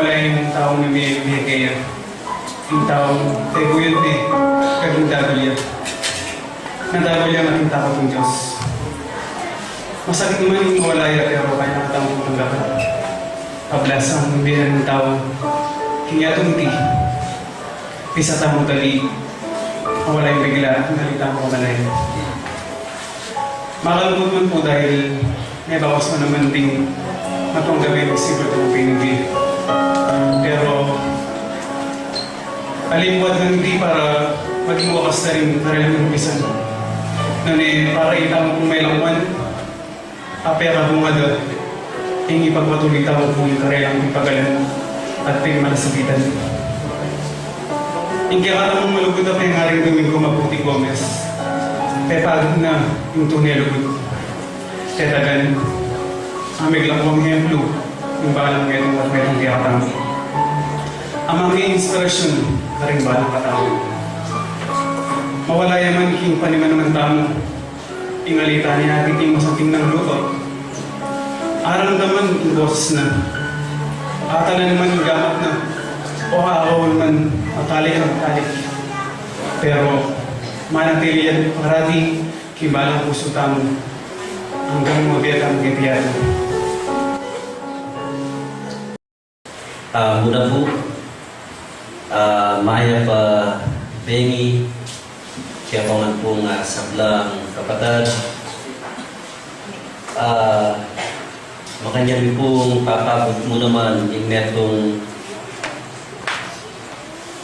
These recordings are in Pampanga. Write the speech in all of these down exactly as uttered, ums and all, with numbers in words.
Wala ing taung mimie-mie kaya, ing taung tebuyun ne, kaging dagul ya. Nadagul ya ing ating takut king Dios. Masakit man ing mawala ya, pero kaya na tamung tanggapan. Pablasang mimie ing tau, king yatung iti, bisa tamung tali, mawala ing bigla, ing ali tamung kamalayan. Makalungkut man pu dahil mebawas man naman ding matunggap ing sibul tamung pamilya. Pero aliwa nang iti para maging wakas na rin karelang umpisan. Nune para ing tamu pung melakwan, a pekabunga da, ing ipagpatuloy tamu pung karelang pipagalan at pigmalasakitan. Ing kekatamung malugud a pengaring Domingo Mabuti Gomez, pepagad na ing tune lugud. Tetagan, a meglakwang ehemplu ing balang metung at metung kekatamu. A manging inspirasyun karing balang katamu. Mawala ya man king paniman-man tamu, ing ali tane atiting masanting nang lupa. Aramdaman ing boses na, atalan man ing gamat na, o aawun man matalik a matalik. Pero manatili yan parati king balang pusu tamu anggang mabie tamu keti. Ah, muna pu, ah, mayap a bengi kekongan pung, ah, sablang kapatad. Ah, makanyan mi pung papabut mu naman ing metung,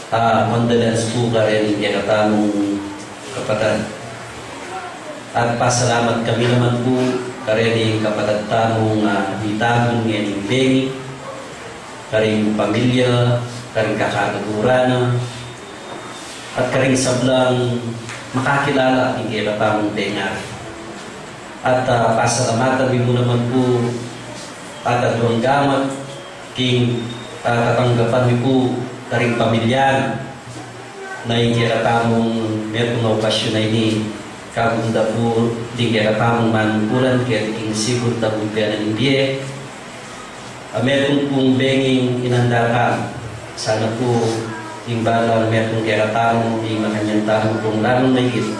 ah, condolence pu karing kekatamung kapatad. At pasalamat kami naman pu karing kapatad tamung, ah, mitagul ngening bengi, karing pamilya, karing kakatuturan na, at karing sablang makakilala king kekatamung pengari. At, ah, pasalamatan mi mu naman pu at aduang gamat king, ah, katanggapan mi pu karing pamilya na ing kekatamung metung a okasyun a ini, kagum da pu ding kekatamung manungkulan keti king sibul tamung pianan ning bie. A metung pung benging inanda tamu, sana pu ing balang metung kekatamu, ing makanyan tamu pung lalung maigit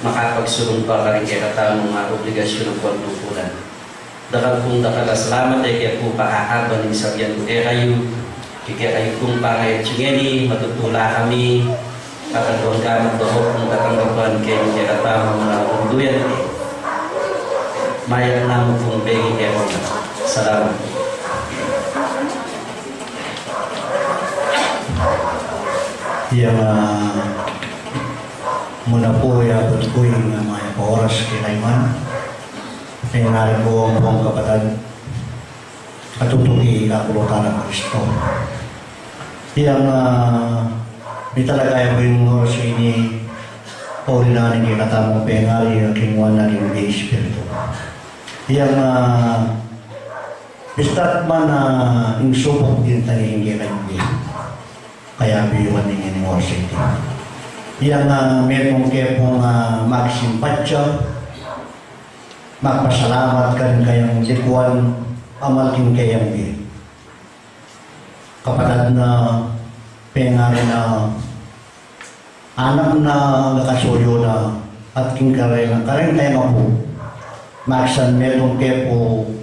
makapagsulung pa karing kekatamung obligasyun ampong tungkulan. Dakal pung dakal a salamat, e ke pu pakakaban ing sabian ku kekayu. King kekayu pung pangayatsu ngeni, matutula kami, at aduang gamat da ho pung katanggapan keng kekatamung bunduyan. Mayap namu pung bengi kekongan. Salamat. Yang, ah, muna pu, ya, abut ku ing, ah, mayap a oras kekayu ngan. Pengari ku ampong kapatad, katutuki kapulutan a Kristo. Yang, ah, mitalakay ku ing oras ini, pauli na ning kekatamung pengari, a kinguan na ning Espiritu. Yang, ah, bistat man, ah, ing subuk, ding tani ing kekayung bie. Kaya biyuan ning ing oras iti. Yang, ah, metung ke pung, ah, magsimpatya, magpasalamat karing kayang likuan a mal king kayang bie. Kapatad na, pengari na, anak na, kasuyu na, at king kareng, kareng kayang apu. Magsan metung ke pu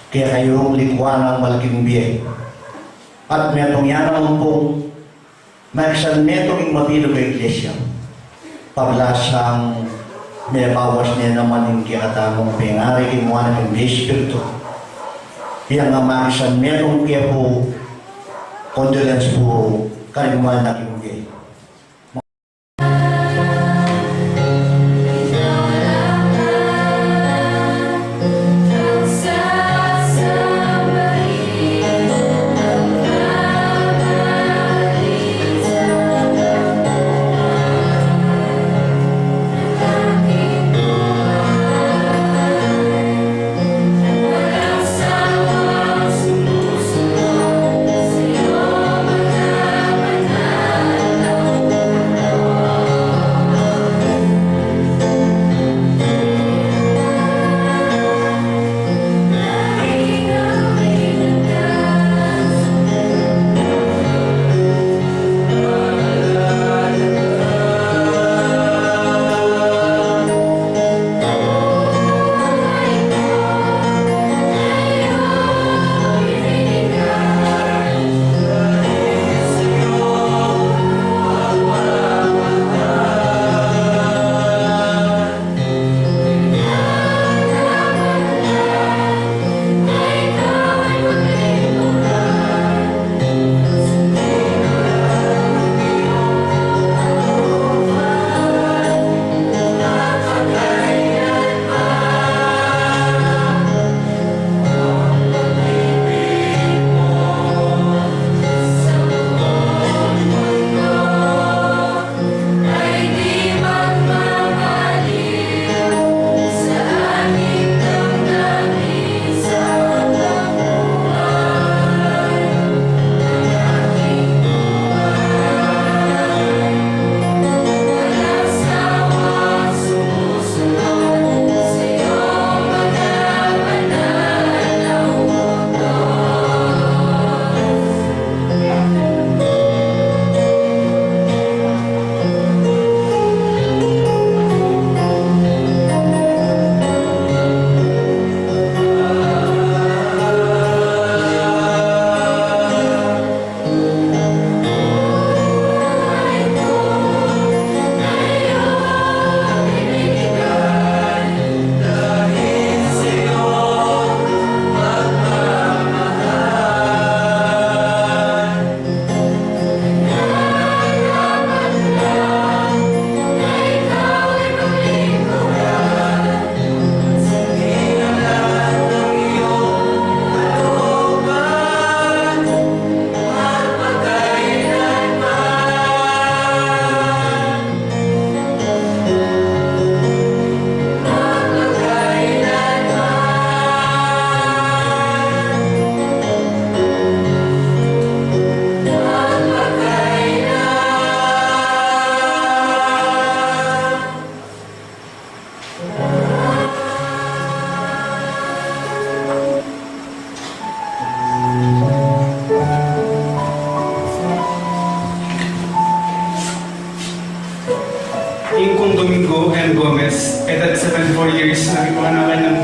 kekayung likuan a mal king bie. At metung ya naman pung magsan metung ing mabilug a iglesia. Pablasang mebawas ne naman ing kekatamung pengari, kinguan na king Espiritu. Yang a magsan metung ke pu, condolence pu karing mal na king bie. Panganakan nang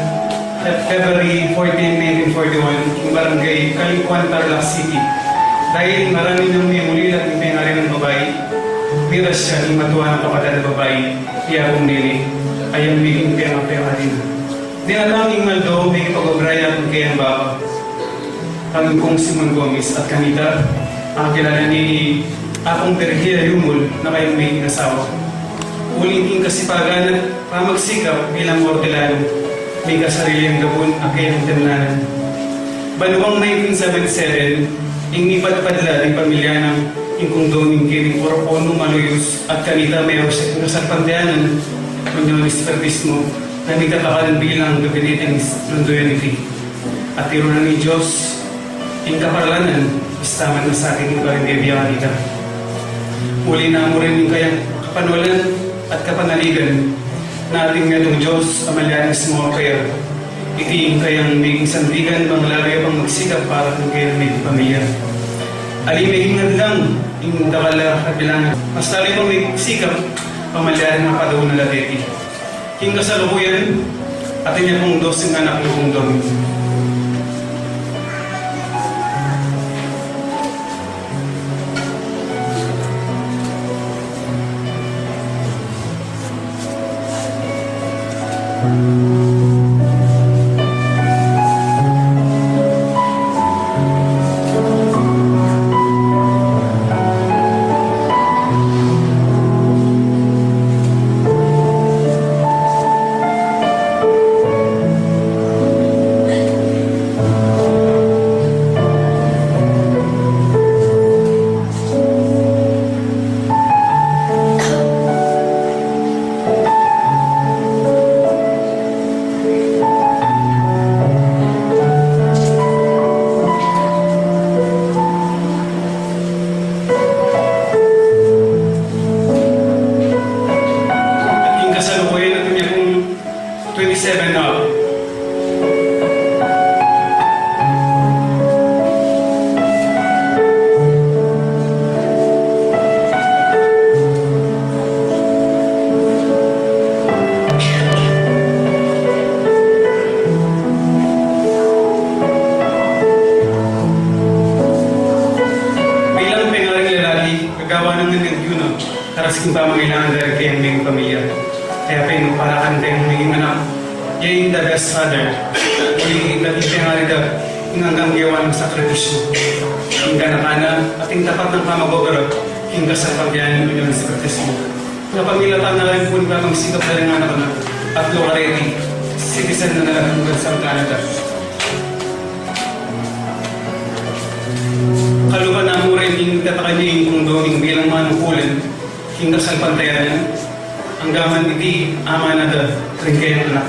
February fourteen, nineteen forty-one, king barangay Kalikuan, Tarlac City. Dahil marami nang mimulila king pengarin nang babai, miras ya king matua nang kapatad a babai, i Apung Nene, a yang maging pengarin na. Dinatang ing aldo, mipag-obra ya king kayang baba. Kang Kung Simon Gomez at kanita, akilala ne i Apung Virgilio Yumul na kayang maging asawa. Uling king kasipagan at pamagsikap bilang ortelano, mikasarili yang gabun a kayang temnanan. Banuang nineteen seventy-seven, ing mipatpad la ring pamilya nang ing Kung Doming keni king Orocono, Malolos, at kanita meron siya king kasalpantayanan, Uniones Verdes Mo, na mikatakan bilang gabinete ning Lunduyan iti. At tiru na ning Dios ing kaparalan, ista man masakit ing barangay biang ita. Uli na mu rin ing kayang kapanwalan at kapanaligan, na ating metung Dios a malyaring sumaup kaya. Iti ing kayang maging sandigan, bang lalo ya pang magsikap para king kayang maging pamilya. Ali maging hadlang ing dakal a kabilangan, mas lalo ya pang magsikap, pang malyaring mapadaun na la deti. King kasalukuyan, atin ya pung doseng anak nang Kung Doming. At king kasalukuyan, atin ya pung twenty-seven na. Bilang pengaring lalaki, gagawan na ngan ning yun, karas king pamangailangan da ring kayang maging pamilya. Kaya pin, para kanita ing maging anak, ya ing the best father. Uli ing naging pengari da, ing anggang gewa nang sakripisyu. Ing ganaka na, at ing tapat nang pamag-obra, ing kasalpantayanan ning Uniones Verdes Mo. Kapamilatan na rin pu ning pamagsikap da ring anak na, at lokaleti, citizen na na rin king bansang Canada. Kalupa na mu rin ing tatakan ya ing Kung Doming bilang manukulan, king kasalpantayanan, anggaman iti ama na da ring kayang anak.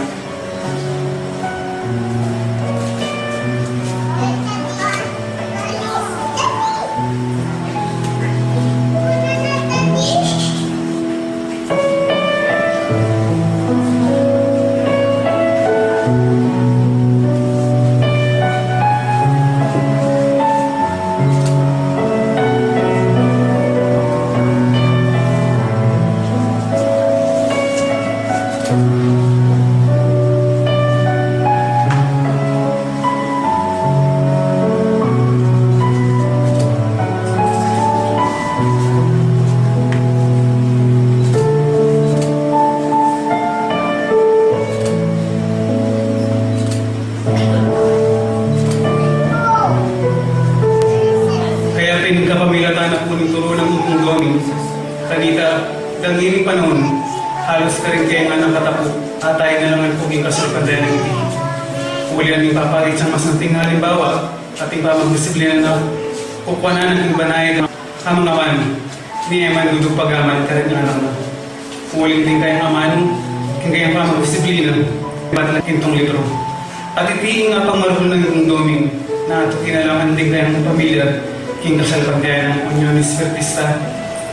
Kaya pin kapamilatan na pu ning turu nang Kung Doming, kanita, dang ining panaun, halos karing kayang anak katapu, atay na la ngan pu king kasalpantayanan iti. Ulian ning papari itang masanting a alimbawa, at ing pamagdisiplina na, kukuanan na ning banayad a kamangaman, ni e man dudupagaman karing anak na. Uling ding kayang amanu, king kayang pamagdisiplina, bat la king tung litro. At iti ing apang maragul nang Kung Doming, na atuki na la ngan ding kayang pamilya, king kasalpantayanan nang Uniones Verdes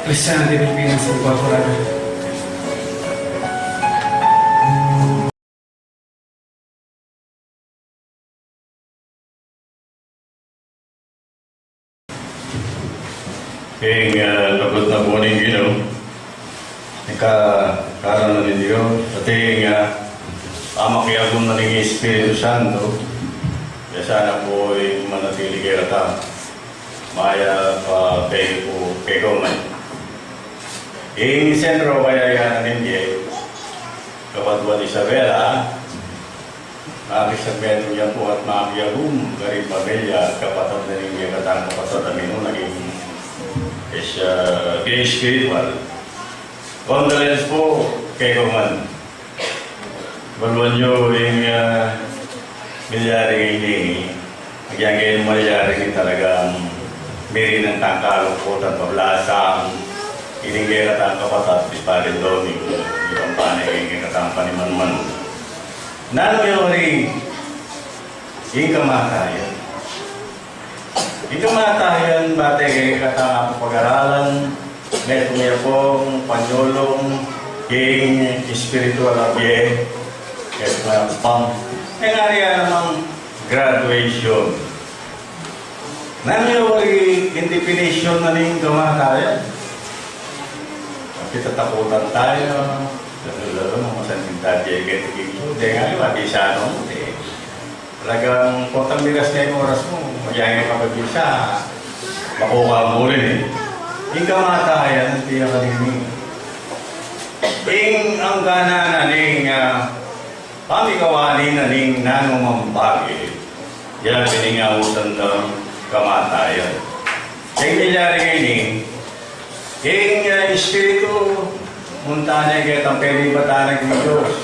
Kristiana de Filipinas Incorporated. Ing, ah, lugud na pu ning Ginu, ing ka-, karan na ning Dios, at ing, ah, Pamakiagum na ning Espiritu Santo, ya sana pu ing manatili kekatamu. Mayap a pege pu kekayu ngan. Ing sentro kaya ya na ning kapatad Isabela, makisagmetung ya pu at makiagum karing pamilya, kapatad na ning kekatang kapatad a minuna king, is, ah, king espiritual. Condolence pu kekayu ngan. Balu yu ing, ah, milyari ngeni, agyang keni milyari ngeni talagang mirinan tang kalungkutan, pablasang ining kekatang kapatad, i Pare Doming, i kampanya keng kekatang panimanman. Nanu ya wari ing kamatayan? Ing kamatayan, bate kekatang pag-aralan, metung ya pung panyulung king espiritual a bie, metung ya pung, e ngeni ya namang graduation. Nanu ya wari ing definition na ning kamatayan? Pitatakut tamu, lalu-lalu na masanting tabi keti king, de ngeni, wari sana, e. Talagang potang miras na ing oras mu, agyang e ka pa bisa, makuku mu rin e. Ing kamatayan, atin ya kanini. Ing angganan na ning, ah, pamikawani na ning nanumang bage, ya pin ing ausan dang kamatayan. Ing milyari ngeni, ing, ah, espiritu, munta ne ketang pelibatan na king Dios.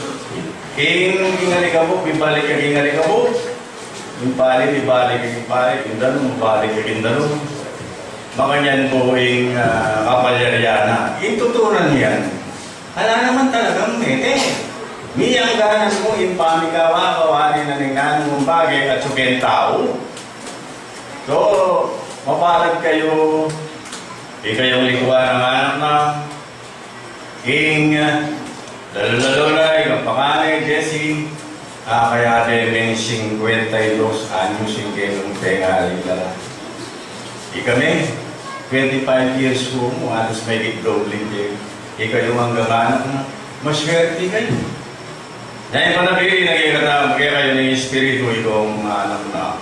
Ing, king alikabuk, mibalik ya king alikabuk. Ing pali, mibalik ya king pali. Ing danum, mibalik ya king danum. Makanyan pu ing, ah, kapalyarian na. Ing tutunan yan, ala naman talagang mete. Ing angganan mu, ing pamikawani na ning nanumang bage, atiu keng tau. So, mapalad kayu, ikayung likuan ning anak na, ing, lalu-lalu na, ing panganay, Jessie, a, kaya de meng singkwenta y dos anyos ing kekong pengari la. Ikami, twenty-five years ku mu, halos mahigit doble ke. Ikayung anggang anak na, maswerte kayu. Nya, ing panapili na kekatamu, kekayu ning Espiritu, ikong anak na,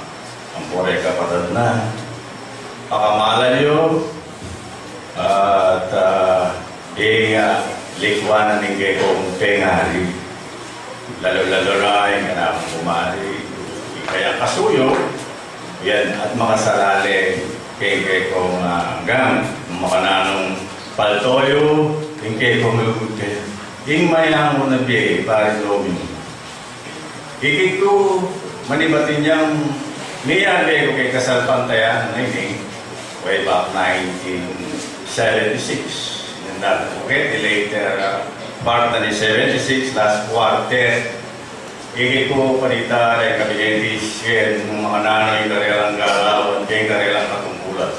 ampo re kapatad na, pakamalan yu, at, ah, ing, ah, likuan na ning kekong pengari. Lalu-lalu na ing kanakung kumari, ing kayang kasuyu, yan, at makasalale keng kekong, ah, anggang, makananung palto yu, ing kekong lugud kaya. Ing mayamut a bie, Pare Doming. Ikit ku, manibat inyang miyabe ku keng kasalpantayanan a ini, way back nineteen seventy-six. Nandang ku keti later, ah, part na ning seventy-six, last quarter. Ikit ku, panita reng kabinetis, ken makananu ing karelang galawan, ken karelang katungkulan.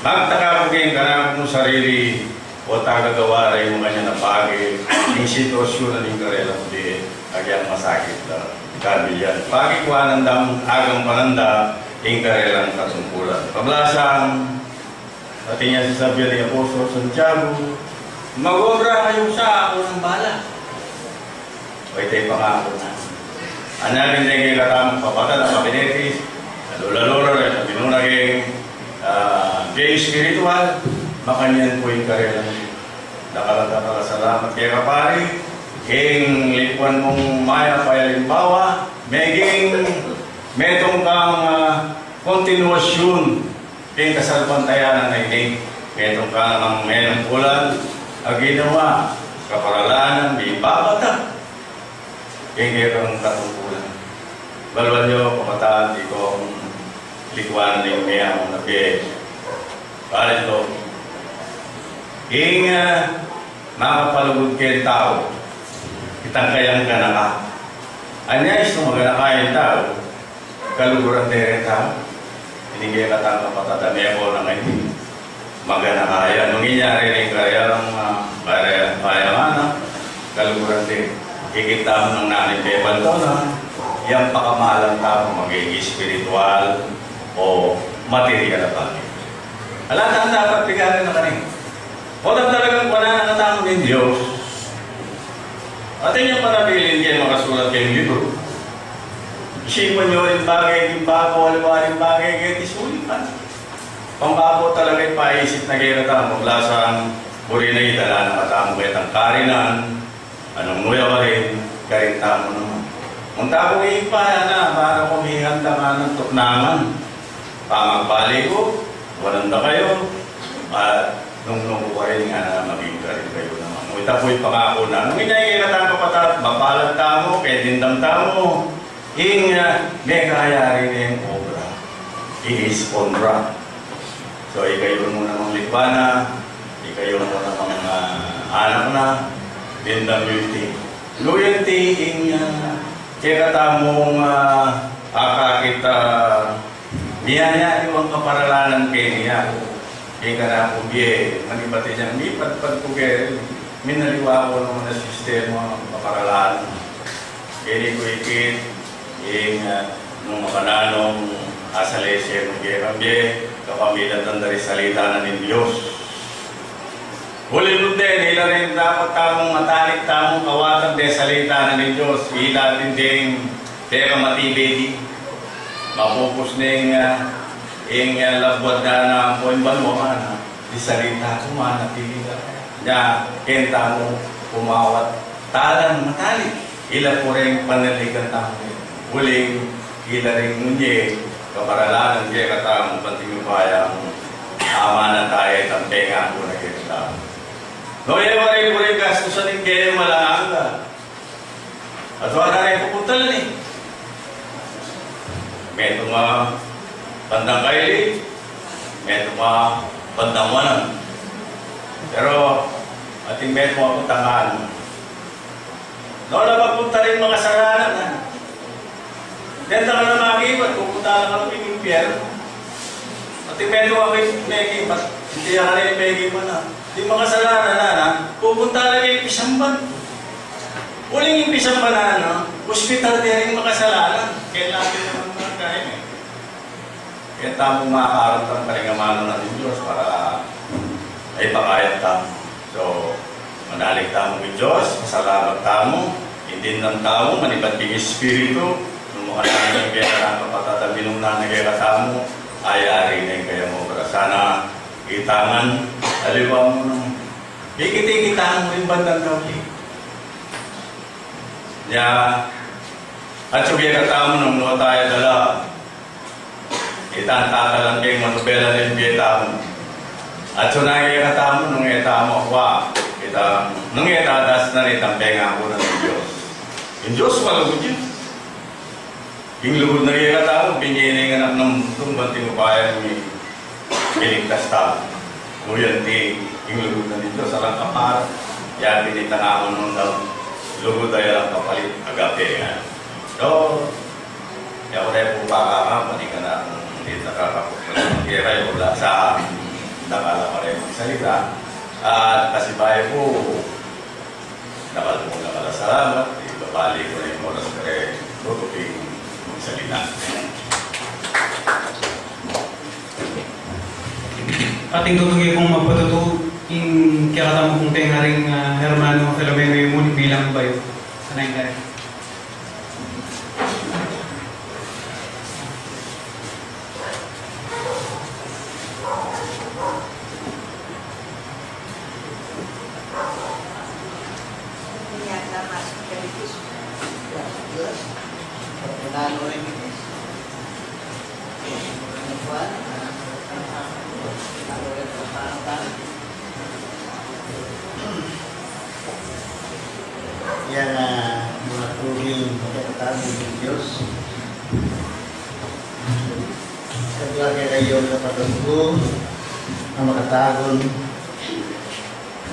Magtaka ku keng kanakung sarili, o tagagawa reng makanyan a bage, ing sitwasyun na ning karelang bie, agyang masakit la. Kabilyan, pakikuanan dang agampanan da ing karelang katungkulan. Pablasang, atin yang sasabyan ning apostol Santiago, mag-obra kayu sa unang bala. O, ita ing pangaku na. Anya, king kekatamung kapatad a kabinetis, lalu-lalu na reng minuna keng, ah, keng espiritual, makanyan pu ing karelang. Dakal a dakal a salamat keka, pari, king likuan mung mayap a alimbawa, meging metung kang, ah, kontinuasyun king kasalpantayanan a ini, metung ka namang menungkulan a ginawa, kaparalan, mibabata king kekang katungkulan. Balu yu, kapatad, ikong likuan ning miyamung a bie. Pare Doming, ing, ah, makapalugud keng tau, itang kayang ganaka. Anya, istu maganaka ing tau, kaluguran de reng tau. Ini kekatang kapatad a meko na ngeni. Maganaka ya, nung inyari ring karelang, ah, karelang, karelang anak, kaluguran de. Ikit tamu nung nanu ing pepalto na, yang pakamalan tamu, maging espiritual o material a bage. Ala tang dapat pigaran na kanita. Potang talagang kuanan na katamu ning Dios, Atin yang panabilin keng makasulat keng libru. Isipan yu ring bage king babo, aliwa ring bage keti sulip na. Pambabu talaga ing paisip na kekatamu, paglasang buri na idala na katamu ketang karinan, anung nuya pa rin, karin tamu naman. Munta ku ipaya na, para ku mihanda ka na tuknangan. Pamagbalik ku, wanan da kayu, at nung, nung ku karin nga na maging karin kayu naman. Ita pu'y pangaku na, nung inya kekatang kapatad, mapalad tamu, keng dimdam tamu, ing, ah, mekayari neng obra. It is onra. So, ikayu mu namang likwa na, ikayu mu namang, ah, anak na, dimdam yu iti. Luyan ti ing, ah, kekatamung, ah, akakit, ah, miyayari wang kaparalanan keni. Aku, ing kanakung bie, manibat inyang mipadpad ku keni, minaliwa ku naman a sistema kaparalanan. Keni ku ikit, ing, ah, nung makananung asalese mu kekang bie, kapamilatan da ring salita na ning Dios. Uling nung deni, ila rin dapat tamung matalik tamung kawatan deng salita na ning Dios. Ila atin deng peka matibe di. Mapupus neng, ah, ing, ah, labuad na na ampo ing banua mana. Di salita ku manatili la. Nya, keng tamu pumawat talan matalik. Ila pu reng panalikan tamu. Uling, ila ring munye, kaparalanan kekatamu, panting upaya mu, amanat ya itang pengaku na kekatamu. No, e, wari ku ring gastusan ing keyang alang angga. At wala ring pupuntalan e. Metung a bandang kaili, metung a bandang wanan. Pero, ating metung a puntangan, no, na mapunta ring makasalanan, a. Denda ka na magibat, pupunta na ka ring impyernu. Ating metung a megibat, hindi ka na megibat na. Ding makasalanan, a, pupunta na ring pisamban. Uling ing pisamban, a, ospital, ding makasalanan. Kailangan naman mga kain e. Kaya tamu makaramdam karing amanu na ning Dios para ipakayap tamu. So, manalig tamu king Dios, pasalamat tamu, ing dimdam tamu manibat king Espiritu, nung makananu ing kekatang kapatad a minuna na kekatamu, ayari na ing kayang obra. Sana itangan, aliwa mu nung ikit-ikit tamu ring bandang kauli. Nya, atsu kekatamu nung nuan taya dala. Itang tatalan keng manubela ning bie tamu. Atsu na kekatamu nung e tamu akwa. Ita, nung e ta dasnan itang pengaku na ning Dios. Ing Dios malugud ya. Ing lugud na kekatamu, binye ne ing Anak nang mundu, banting upaya mi, miligtas tamu. Nuyang ti, ing lugud na ning Dios, alang kapalit. Ya, binye tana mu nung lugud a alang kapalit, agape, a. So, ya, ku ne pu pakaka, pati ka na, kung di nakakapagpagpag-, kaya kayu, wala sa, nakala pa rin magsalita. At kasi bayo po, Dakal pung dakal a salamat, ibabalik ku na ing oras kare, tutuking magsalita. Ating tutuki pung magpatutu ing kekatamu pung pengaring, ah, Hermano Filomeno Yumuni bilang bayu. Sana ing kare. Yan, ah, mga turing, magkakatabi ng Diyos. Kadwa kekayu, kapatad ku, a makatagun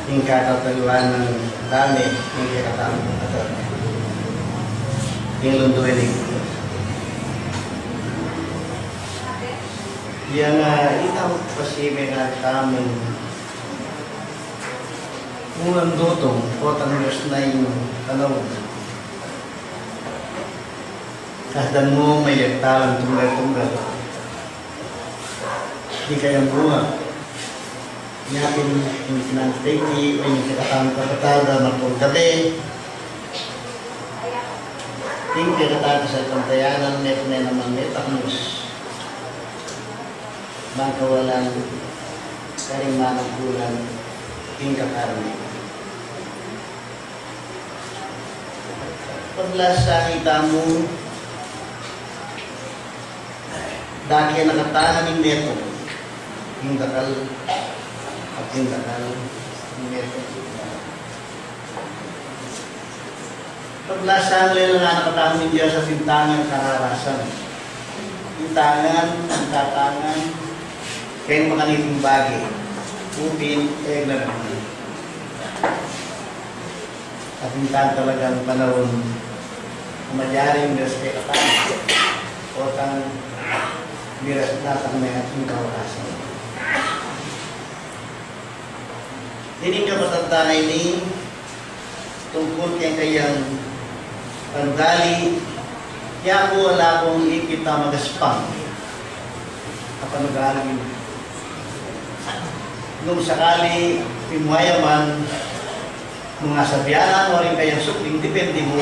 king katatayuan nang dami ning kekatamung kapatad. King lunduan ning Dios. Yang, ah, ita mu pasibi na tamu nung dutung, potang Dios na ing tanung. Kasdan mu, mayap talang tunggal-tunggal. Di kayang bunga. Nya pin, ing pinanstay ti, o ing kekatamung kapatad a marpung kabe, Ing kekatang kasalpantayanan, metung ne naman metaknus, bang kawalan karing manungkulan king kakarne. Paglasang itamu, dake na katangan ing metung, ing dakal, at ing dakal, ing metung. Paglasang lelangan na katamu ning Dios at ing tangan kararasan. Ing tangan, ing tatangan, keng makaniting bage. Pupin, e na naman. At ing tan talagang panaun, malyari ing Dios kekatamu. Potang miras na tang metung kawakasan. Ining kapatad tana ini, tungkul keng kayang panugali, ya ku ala kung ikit a magaspang a panugali. Nung sakali, pimuaya man, nung asabian na mu ring kayang supling, depende mu.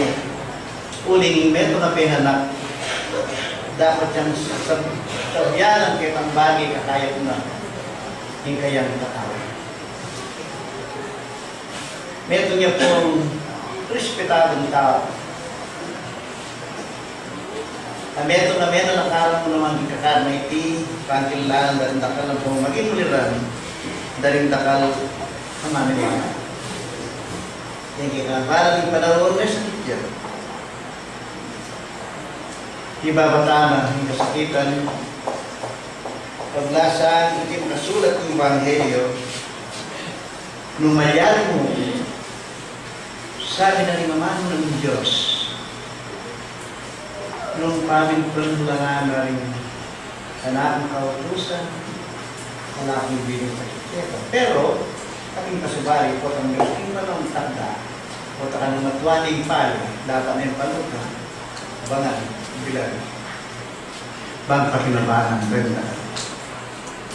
Uling metung a penganak, dapat yang sab-, sabian keta ing bage kakayap na ing kayang katawan. Metung ya pung respetadung tau. A metung a menalakaran mu naman king kakarne iti, pangkilalan da ring dakal a pung maging uliran da ring dakal a maniwala. Yang kekang para ring panaun, e sakit ya. Ibabata na ing kasakitan, paglasang iti makasulat king Ebanghelyo, nung malyari mu, sabi na ring amanu nang Dios, nung pamintun mu la ngan ring kanakung kautusan, ala kung ibie king sakit keka. Pero, ating kasubali, potang Dios, king panaun takda, potang nung matua ne ing pale, dapat ne ing paluka, abangan, bilan. Bang pakinabangan reng dakal.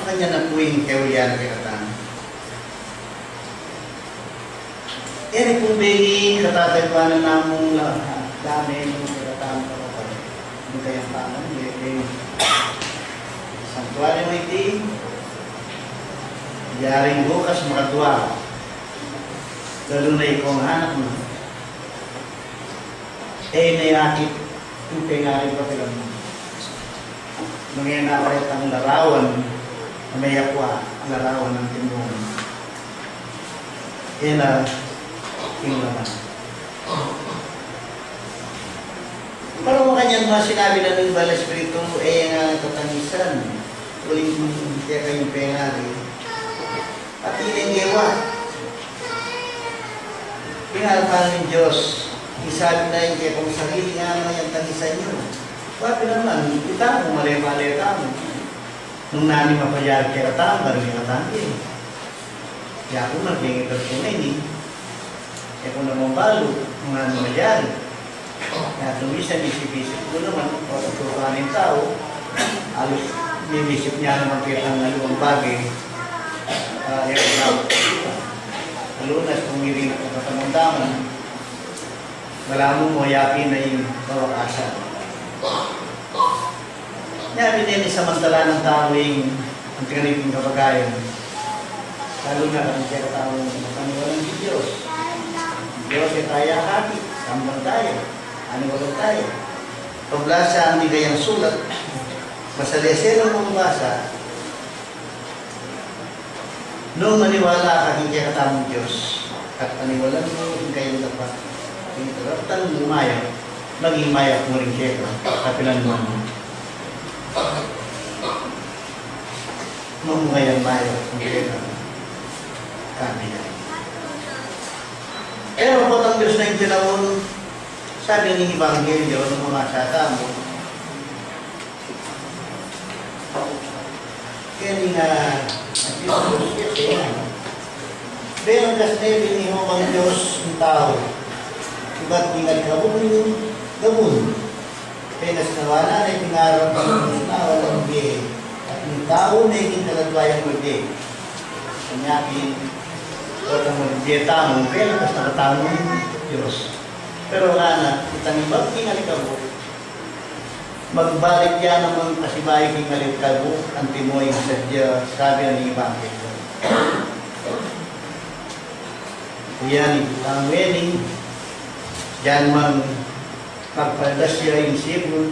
Makanyan na pu ing keulian kekatamu. E ri pung bengi katatayuan na mu la, dame mu kekatamu kapatad. Ing kayang paman, e ri santuario iti, yaring bukas makatua. Lalu na ikong anak mu. E ne akit ing pengari pakiramdam. Nung e na karetang larawan, a meyakwa, larawan nang timbungan. E na king laman. Para makanyan, sinabi na ning Banal Espiritu, e ya nga tatangisan, uling kekayung pengari. Pati ning gewa. Ing alpan ning Dios, isabi na ing kekong sarili nga, "Yang tangisan yu." Wa, pin naman, itamu, male-male tamu. Nung nanu ing mapalyari kekatamu, kareng kekatamu, e. Ya ku, maging ito ku ngeni. E ku na mambalu, nung nanu malyari. Kaya tumisan, isip-isip ku naman, o, tutukan ning tau, alus, mimisip ne naman ketang aliwang bage, a, yang tau. Lalu na kung iri na kung katamdaman, balamu mu yapin na ing kawakasan. Nya, binili samantala nang tau ing anti kaniting kabagayan. Lalu na kung kekatamu, paniwalan ning Dios. Dios, e taya hati, samban taya, paniwalan taya. Pablasang ing kayang sulat, masalese nung mabasa, nung maniwala ka king kekatamung Dios, at paniwalan mu ing kayang dapat, ing daraptan mu mayap, maging mayap mu rin keka, kapilan man mu. Mamunga yang mayap king keka, kapilan. Pero potang Dios na ing tinaun, sabi ning Ebanghelyo, nung mabasa tamu, keni nga, Efeso siyete, "Bengkas ne bin ning Jehovang Dios ing tau, ibat ning alikabun ning gabun. Bengkas na, wa na ne pinarap ning tau ing bie, at ing tau ne king kaladwa yang mabie." Kanya pin, potang mabie tamu, bengkas na katamu ning Dios. Pero ngana, itang ibang king alikabuk, magbalik ya namang pasibayu king alikabuk, antimo ing sadya, sabi ning ebanghelyo. Yan, ing tamu ini, dinan mang magpaldas ya ing sipul,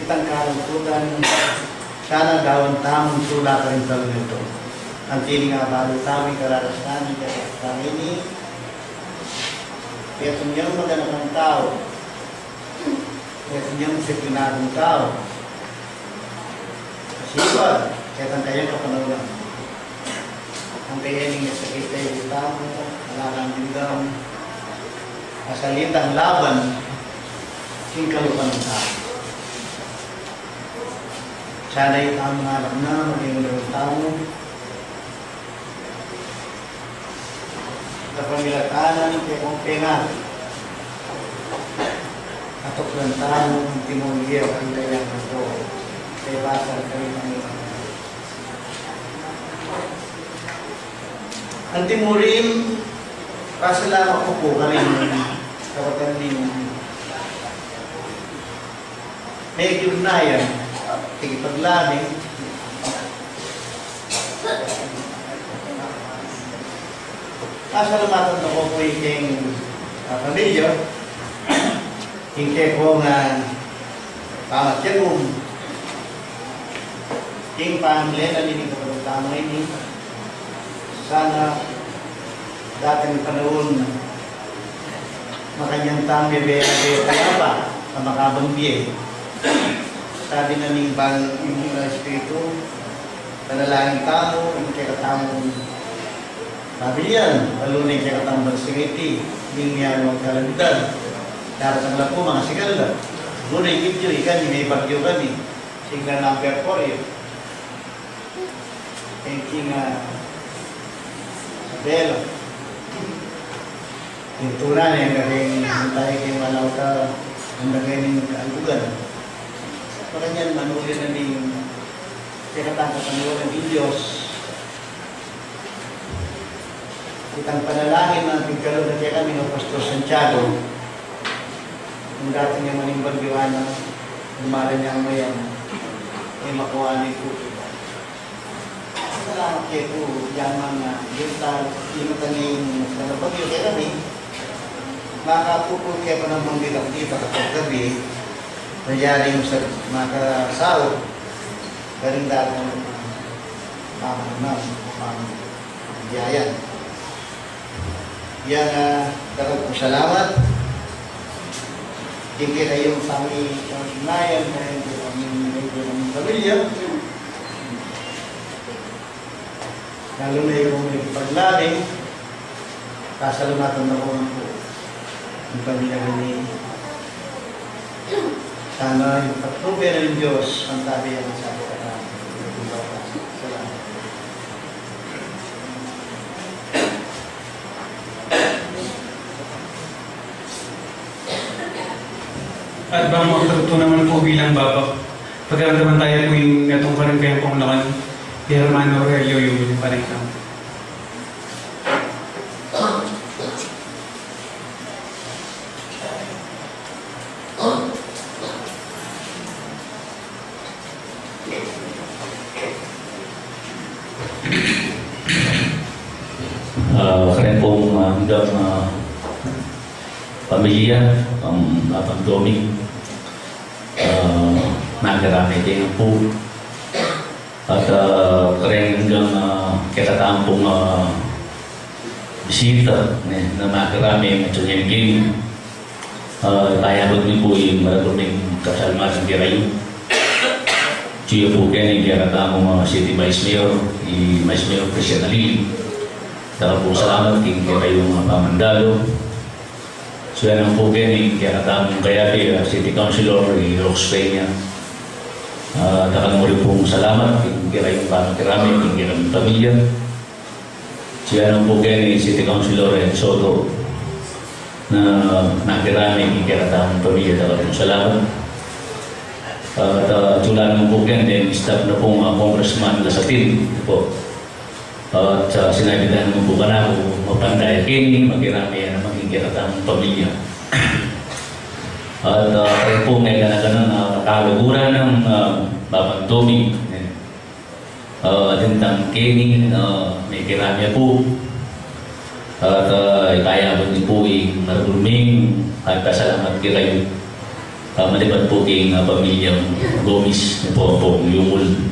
itang kalungkutan, sana gawan tamung tula karing tamu nito. Anti ning abalu tamu ing kararas nami, kaya kami ini, kaya tunyang maganakang tau, kaya tunyang seginagung tau. Kasi ba, kaya tang kayang kapanawan. Ang kaya ning sakit tamu, ala kang dingam, asalitang laban, king kalupa nang tau. Sana itamu nga anak na, maging unang tamu. Kapamilatan, kaya kung pengat. Atuklan tamu, antimo ing kayang ato. Kaya basal kami ng Anti mu rin, pasalamat ku pu karing kapatad ning medyo na yan, tigipaglabi. Pasalamatan ku pu ing, ah, pamilya. Ing kekong, ah, pamatyagun, ing pamilya na ning kapatad tamu ini, sana datang panaun, makanyan tamu bie, bie, bie payapa, a makabang bie. Sabi na ning Banal a Espiritu, panalangin tamu, ing kekatamung pamilya, lalu na ing kekatamung bansang iti, ning miyaliwang kalamidad. Daratang la pu, mangasigal la. Nune ing video, ikan, ing mebagyu kami. Signal number four yu. Thank you nga, Isabela. Ing tuna ne, ing keng, ing tamu keng Malauta, ing keng Kalugan. Makanyan, manuli na ning kekatang katanduan ning Dios. Itang panalangin a pigkalub na kekami nang Pastor Santiago. Nung dating yang manimban, iwanan, umaran yang mayan, e makuan ing kupit. Salamat kepu, yang mga mental, yung mataning sa labag yung kekami. Makapupul ke pa namang ditak-ditak at paggabi, nangyari yung sa makasawa, galing dati ng pamahaman, pamahaman. Yang, ah, dakal pung salamat. King kekayung pami-, pamilya, kaya king kekayung pamilya. Lalu na yung paglabi, pasalamatan na ku pu ing pamilya ini. Sana ing pagpapalad ning Dios, ang tabi ang sa kapatid. Salamat. At bang makatuto naman po bilang baba, pagkaramdaman tayo po yung natungkaran kayang pangulakan, Hermano Aurelio, yung panay kang. Ah, karen pung, ah, anggang, ah, pamilya, um, Apang Domi, ah, makiramay din po. At, ah, karen anggang, ah, kekatamu pung, ah, bisita, ne, na makiramay, at yung game. Ah, kaya po mi pu ing maragul ming pasalamatan kekayu. Atyu ya pu keni ing kekatamung, ah, City Vice Mayor, i Vice Mayor Christian Alili. Dakal pung salamat king kekayung, ah, pamandalo. Atyu ya naman pu keni ing kekatamung kayabe, ah, City Councilor, i Rox Peña. Ah, dakal mu rin pung salamat king kekayung pakiramay, king kekayung pamilya. Atyu ya naman pu keni City Councilor Ed Soto, na makiramay king kekatamung pamilya, dakal pung salamat. At, ah, atyu la naman pu keni deng staff na pung, ah, Congressman Gasatin pu. At, ah, sinabi da naman pu kanaku, Mapantaya keni, makiramay ya naman king kekatamung pamilya. At, ah, kayu pung e gana-gana na kaluguran nang, ah, Bapang Doming. Ah, atin tang keni, ah, makiramay pu. At, ah, ipayabut ne pu ing maragul ming pasalamat kekayu. Ah, malibat pu king, ah, pamilyang Gomez, ne pu, pu, Yumul.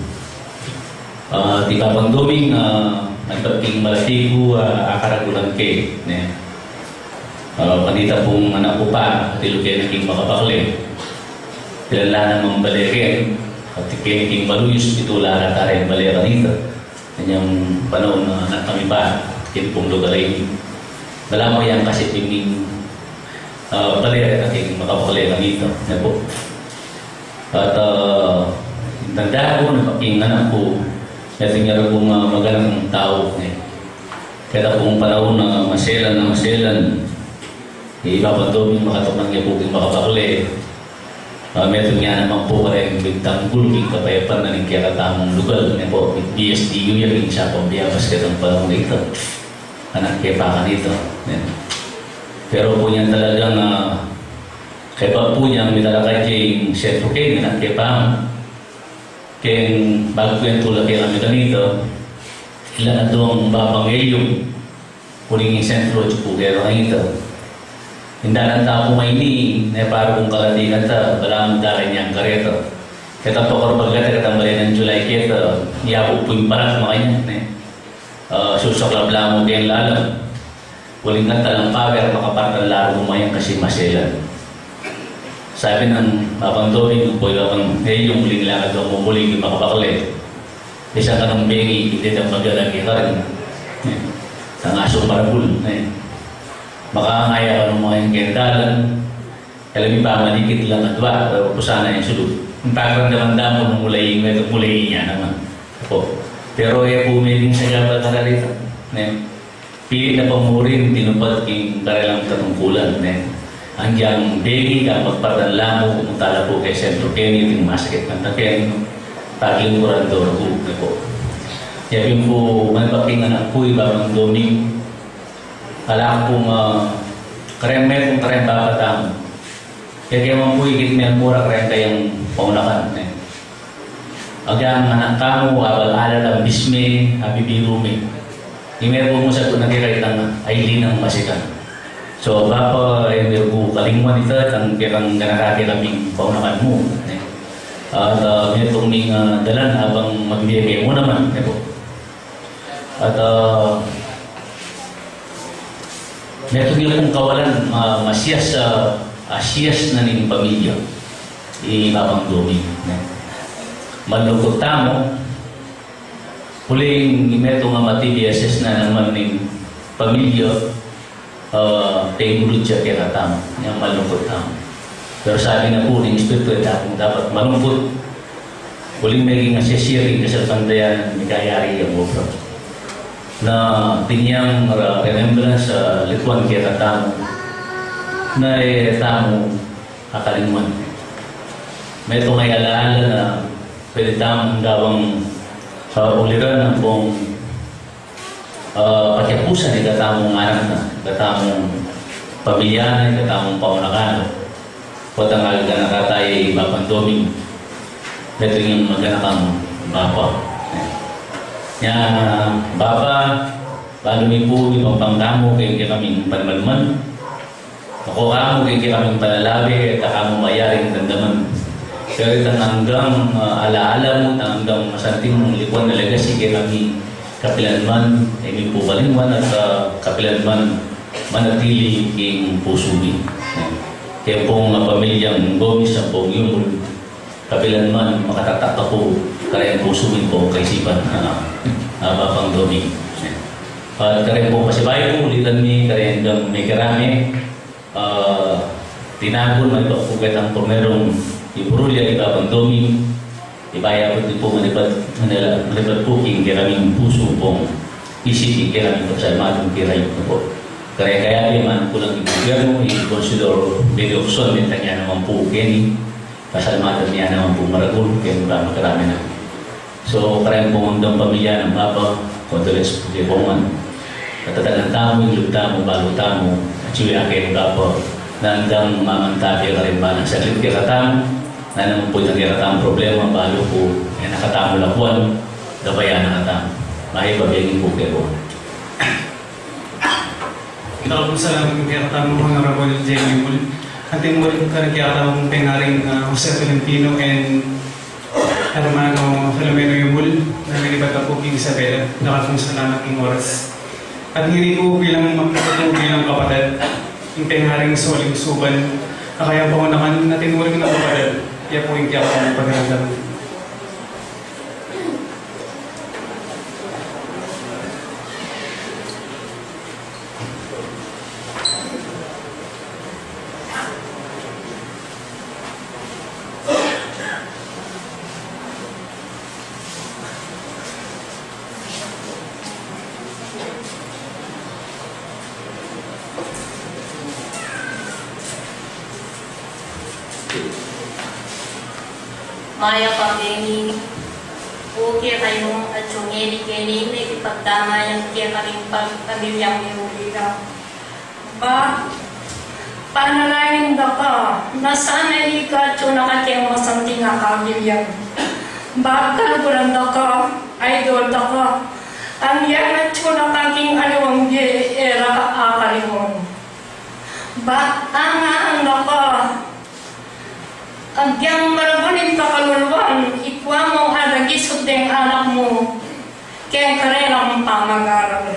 Ah, i Bapang Doming, ah, malibat king malati ku, ah, akaragulan ke, ne. Ah, kanita pung anak ku pa, atilu ke na king makabakle. Pilan la namang bale ke, at keni king maluyus, pitu la reta reng bale kanita. Kanyang panaun na anak kami pa, keni pung lugar a ini. Balamu yang kasi piming, ah, bale reta king makabakle kanita, ne pu. At, ah, tanda ku na king anak ku, metung ya reng, ah, maganakung tau, ne. Keta pung panaun na maselan na maselan, i Bapang Doming makatuknang ya pu king makabakle. Ah, metung ya naman pu kareng migtanggul king kapayapan na ning kekatamung lugar, ne pu, B S D U ya king Siapang Biabas ketang panaun na ita. Anak ke pa kanita, ne. Pero pu niyan talagang, ah, kaya pa pu niyan mitalakad ya ing sentru keni, anak ke pa. Keng bagu keng tula kekami kanita, ilang aduang Bapang Eyung, uling ing sentru atyu pu kekami kanita. Ing dalan ta pu ngeni, ne, para pung kalati kanta, balamu dalan yang kareta. Keta pu karbat keta, keta bale nang July keta, yabu pu ing parat makanyan, ne. Ah, susaklap la mu keng lalam. Uling kanta lang power, makapartan la mu makanyan kasi maselan. Sabi nang Bapang Doming, pu, Bapang Eyung, uling lakad mu muli king makabakle. Isang kanung bengi, ing deta maglalagi karin. Tang asung maragul, ne. Makangaya ka nung makanyan keng dalan, kala mi pamalikit lang adwa, pero kusana ing sulu. Ing pakiramdam da mu nung muli, metung muli ya naman. Opo. Pero e pu miging sagabal karareta, ne. Pilit na pang murin tinupad king karelang katungkulan, ne. Anggiyang bengi kapagpartan la mu, kumutala pu keng sentru keni, ating masakit kanta keni, paglingkuran da ku, ne pu. Ya pin pu, malibat king anak ku, i Bapang Doming, ala ku pung, ah, kareng metung kareng bapa tamu. Kaya kaya man pu ikit meng mura kareng kayang pangunakan, ne. Agyang anak tamu, abal ala lang bisme, abibiru me. Ime pu mu sa ku na kekaytang Aileen nang masikan. So, Bapa, e me ku kalingwan ita, itang kekang ganaka kekaming pangunakan mu, ne. At, ah, metung ming, ah, dalan abang magbie ke mu naman, ne pu. At, ah, metung ya pung kawalan, ma-, masias, ah, asias na ning pamilya i Bapang Doming, ne. Malungkut tamu, uling metung a matibi asias na naman ning pamilya, ah, pengulud ya kekatamu, yang malungkut tamu. Pero sabi na pu ning Espiritu, e tamu dapat malungkut. Uling meging asias ya king kasalpantayanan, mikayari yang obra. Na atin yang re-, remembrance, ah, likuan kekatamu, na e tamu akalingwan. Metung a alaala na pwede tamung gawang, ah, uliran ampong, ah, patiapusan ing katamung anak na, katamung pamilya na, katamung pangunakan. Potang aganaka ta i Bapang Doming, metung yang maganakang bapa. Nya, Bapa, balu mi pu ing pampang tamu keng kekaming panmaluman. Ako kamu, keng kekaming panalabe, e ta kamu mayaring damdaman. Pero itang anggang, ah, alaala mu, itang anggang masanting mung likuan na legacy kekami, kapilan man e mi pu kalingwan at, ah, kapilan man manatili king pusu mi. Kaya pung, ah, pamilyang Gomez ampong Yumul, kapilan man makatatak ka pu kareng pusu mi ampong kaisipan, ah, ah, Bapang Doming. At kareng pung pasibayu, ulitan mi kareng dang mekirame, ah, tinapun, malibat pu ketang primerung iburul ya i Bapang Doming, ipayabut ne pu malibat, malibat pu king kekaming pusu ampong isip ing kekaming pasalamatan kekayu pu. Kareng kayabe, manung ku lang ing gobyernu, i Konselador Benny Lacson, mintang ya naman pu keni, pasalamatan ya naman pu maragul keng pamikirame na. So, kareng pung dang pamilya nang Bapa, condolence pu kekayu man. Katatanan tamu, ing lub tamu, balu tamu, at yu ya keng Gapa, nandang mamantabi karin ba nang saglit kekatamu, nanu man pu ing kekatamung problema, balu pu, e na katamu lakuan, gabayan na katamu. Mayap a bie pu kebu. Dakal pung salamat kekatamu, Honorable Jenny Mul. Atin mu rin karing kekatamung pengaring, ah, Jose Tolentino and Hermano Filomeno Yumul, na minibat na pu king Isabela, dakal pung salamat king oras. At ngeni pu bilang magkatutu, bilang kapatad, ing pengaring Soling Suban, a kayang pangunakan, atin mu ring kapatad, ya pu ing kekatamung pakiramdam. Mayap a bie pu kekayu, atsu ngeni keni mekipagdamag kekami king pag-, pamilyang Merulida. Ba, panalangin da ka, na sana ikatsu na ka keng masanting a kabilyan. Ba, kaluguran da ka, idol da ka, anggiyang atsu na ka king aliwang bie, e ra ka akaliwan. Ba, angangan da ka, agyang maragul ing kakaluluan, ikua mung adagisut deng anak mu keng karelang pamag-aral.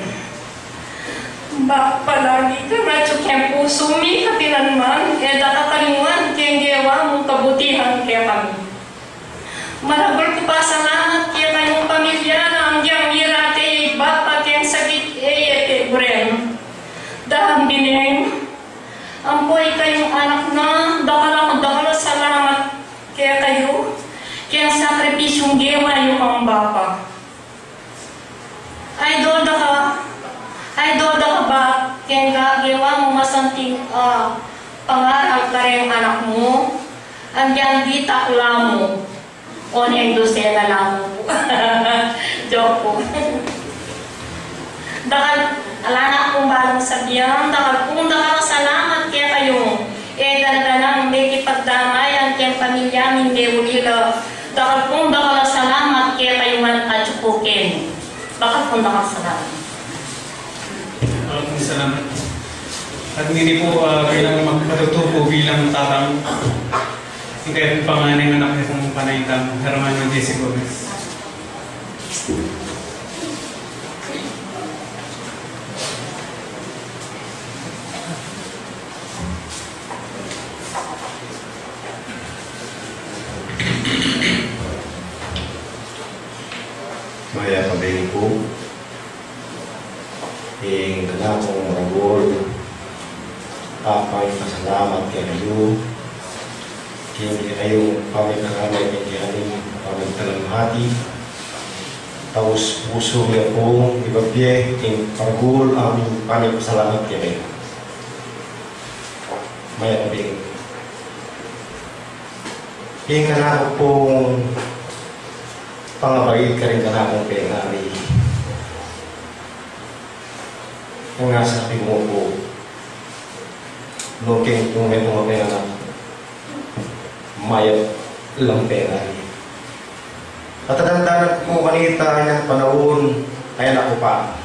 Ba, palagi kang atsu keng pusu mi, kapilan man, e da ka kalinguan keng gewa mung kabutihan kekami. Maragul kung pasalamat kekayung pamilya na agyang mirate i Bapa keng sakit, e ye pe guren. Dahang bineng, ampo ikayung anak na, dakal a dakal a salamat kekayu, keng sakripisyung gewa yu kang Bapa. Idol da ka, idol da ka ba, keng gewa mung masanting, ah, pangaral kareng anak mu, agyang ditak la mu. Oneng dosena la mu. Joke pu. Dakal, ala na kung balung sabian, dakal pung dakal a salamat kekayu. E, talaga nang mekipagdamag keng pamilya ming Merulida. Dakal pung dakal a salamat kekayu ngan atsu pu keni. Dakal pung dakal a salamat. Dakal pung salamat. At ngeni pu, ah, bilang magpatutu pu bilang tatang, ing kayang panganeng anak ne pung panaitan, Hermano Jesse Gomez. Mayap a bie pu. Ing kanakung maragul a pamipasalamat kekayu, king kekayung pamikaramay king kekatamung pamikalamhati, taus pusu mi pung ibibie ing maragul a pamipasalamat kekayu. Mayap a bie. Ing kanaku pung pangabait karing kanakung pengari. Ing nasa pi mu pu, nung king, nung metung a penganak, mayap lang pengari. At tatandanan ku kanita inyang panaun, ay anak ku pa.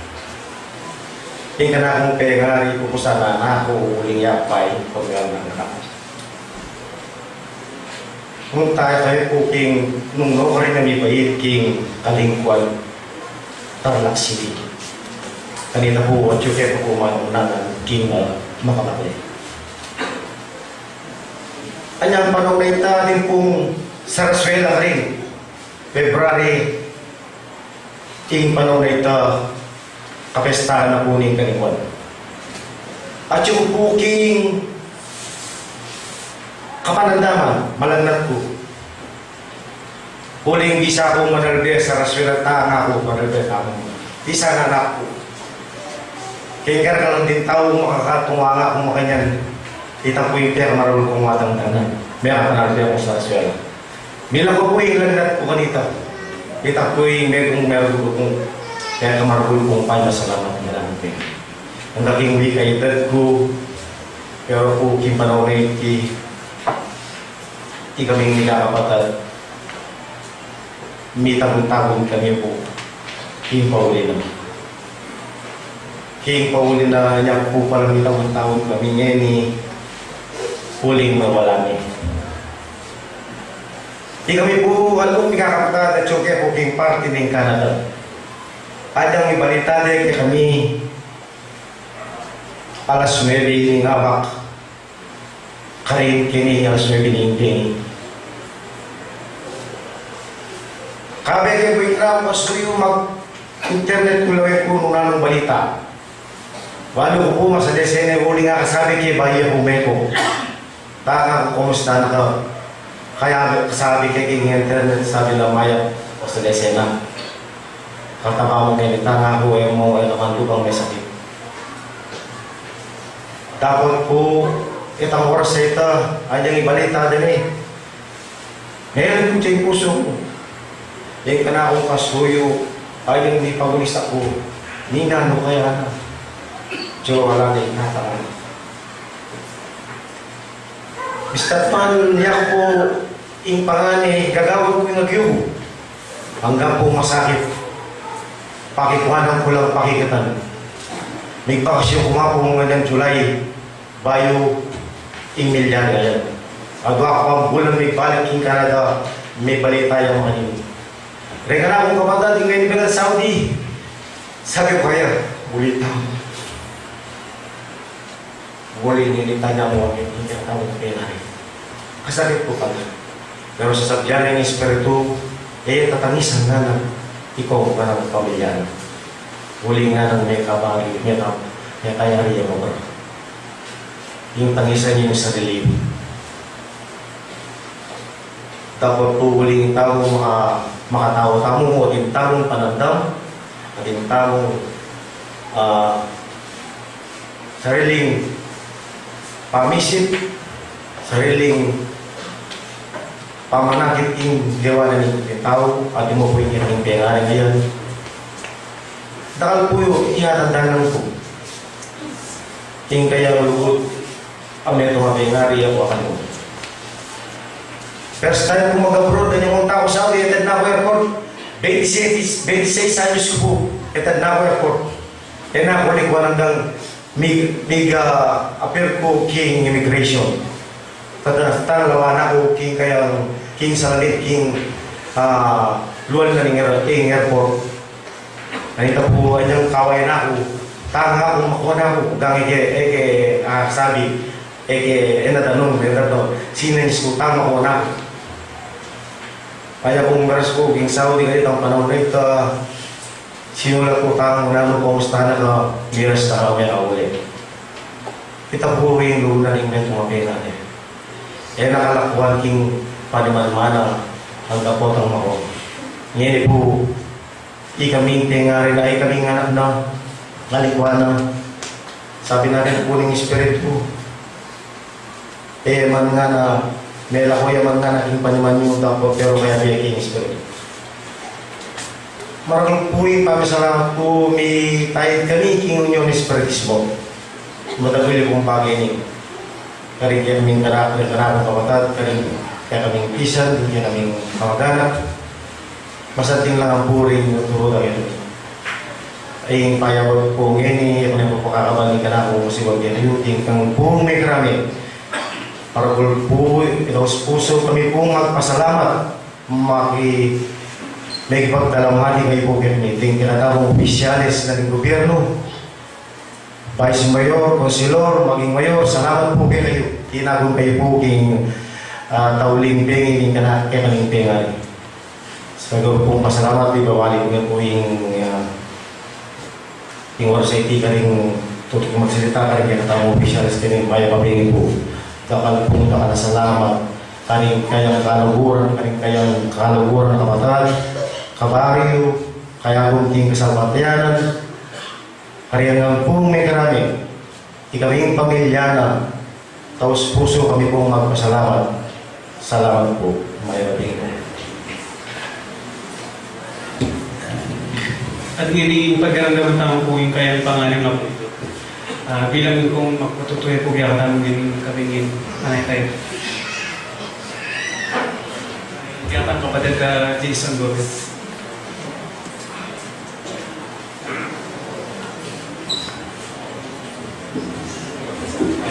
Ing kanakung pengari, pupusan na ku uling yapay, pagmiyang anak. Nung tamu kaya pu king nung no karin na mibait king kalingkuan Tarlac City. Kanita pu, atyu ke pa pu man unangan king, ah, makamate. Anyang panaun a ita, atin pung sarsuela karin, February, ing panaun a ita, kapestahan na pu ning kalingkuan. Atyu ku pu king kapanandaman, malagnat ku. Uling bisa kung manalbe sarsuela, tanga ku manalbe, tanga ku. Bisa na anak ku. Keng karakal ding tau, makakatunga ku makanyan. Ita pu ing pekamaragul kung matanda na. Makapanalbe ku sarsuela. Milaku pu ing lagnat ku kanita. Ita pu ing metung, metung kung Kaya kamaragul kung panyasalamat na lang din. Ang dating wika itad ku, pero ku king panaun a iti, ikaming mikakapatad, mitagun-tagun kami pu, king pauli na. King pauli na nya pu pala mitagun-tagun kami ngeni, uling mawala mi. Ikami pu, alu, mikakapatad, atsu ke pu king parti ning Canada. Agyang mibalita de kekami alas nuebe ning abak, karin keni alas nuebe ning deni. Kabe ke pu, ikna ku, kasuyu mag-internet ku lawe ku nung nanung balita. Balu ku pu masadese ne, uling akasabi ke, baya ku meku. Tanga ku, kumusta na ka? Kaya sabi ke king internet, sabi la, mayap, masadese na. Kataba mu ngeni, tanga ku, e mu, e naman lubang me sakit. Dapot pu, itang oras a ita, agyang ibalita de ne. Ngeni pu, ing pusu ku, ing kanakung kasuyu, agyang mipagulis aku, ninanu kaya na? Atsu, ala ne, ikna tamu. Mistatman ya ku pu ing pangani, gagawan ku ing agyu ku. Anggang pu masakit, pakikuanan ku lang pakikatan. Migbakasyon ku nga pu ngeni July, bayu ing milyari ayan. Adwa ku pang bulan migbalik king Canada, mibalita yang makanini. Reng kanakung kapatad, ing menibat Saudi. Sabi ku kaya, bulitan. Uling ini, tanya mu, amin, ing kekang penari. Kasakit pu pala. Pero sasabian ning Espiritu, e tatangisan na na ikaw, kanakung pamilya na. Uling na nang mekabari, meka-, mekayari yang obra. Ing tangisan ing sarili. Dapot pu uling tamu maka-, makatau tamu, atin tamung panandam, atin tamung, ah, sariling pamisip, sariling pamanakit king gawan ning tau, atin mu pu ing kekang penari ngeni. Dakal pu yu, ing atandanan ku, ing kayang lugud a metung a penari ya ku kanu. First time ku mag-abroad, anyang unta ku Saudi, etad na ku airport. Twenty-six, twenty-six anyos ku pu, etad na ku airport. E na ku likuanan dang mig-, mig-, ah, appear ku king immigration. Tata-, tang lawan na ku king kayang, king salalit, king, ah, lual na ning air-, king airport. Kanita pu, anyang kaway na ku, tanga ku, makua na ku, gang ike, ike, ah, sabi, ike, e na tanung, e na tanung, sinanyis ku, tanga ku na ku. Kaya kung meras ku king Saudi, kanitang panaun a ita, sinulat ku, tanga ku na ku, kumusta na ka, miras na ka, me auli. Ita pu ing lugud na ning metung a penari. E na kalakuan king panimanman a, ang kapotang mako. Ngeni pu, ikaming tengari na, ikaming anak na, ngalikuan na. Sabi na rin pu ning Espiritu, e man ngana, melaku ya man ngana king panimanman yu, dapot pero kaya bie king Espiritu. Maragul pu ing pamisalamat ku, mitaid kami king Union Espiritismo. Matagul ya pung bage ini. Karing kekaming kanak-, kanak-, kapatad, karing kekaming pisan, karing kekaming kamag-anak. Masanting lang ing puri ning tuturu da kekami. Ing payabut ku ngeni, e ku ne pu pakakabal ing kanakung siwag kekayu, ing kang pung mekarami. Maragul pu, itaus pusu kami pung magpasalamat. Maki-, makipagdalamhati kayu pu kekami, ding kekatamung opisyales na ning gobyernu, vice mayor, konsilor, maging mayor, salamat pu kekayu. Tinagun kayu pu king, ah, tauling bengi ning kana-, kekaming pengari. Sa guru pung pasalamat, ibabalik ku pu ing, ah, ing oras a iti karing tutuking magsalita, karing kekatamung opisyales, karing mayap a bengi pu. Dakal pung dakal a salamat karing kayang kaluguran, karing kayang kaluguran a kapatad, kabaryu, kayang king kasalpantayanan, karing ampong mekarami, ikaming pamilya na, taus pusu kami pung magpasalamat. Salamat pu. Mayap a bengi pu. At ngeni, pagdaramdaman tamu pu ing kayang pangalan na pu. Ah, bilang kung magpatutuya pu kaya katamu ngeni, kami ngeni, manay tayo. Kaya kapatid, ah, Jason Gomez.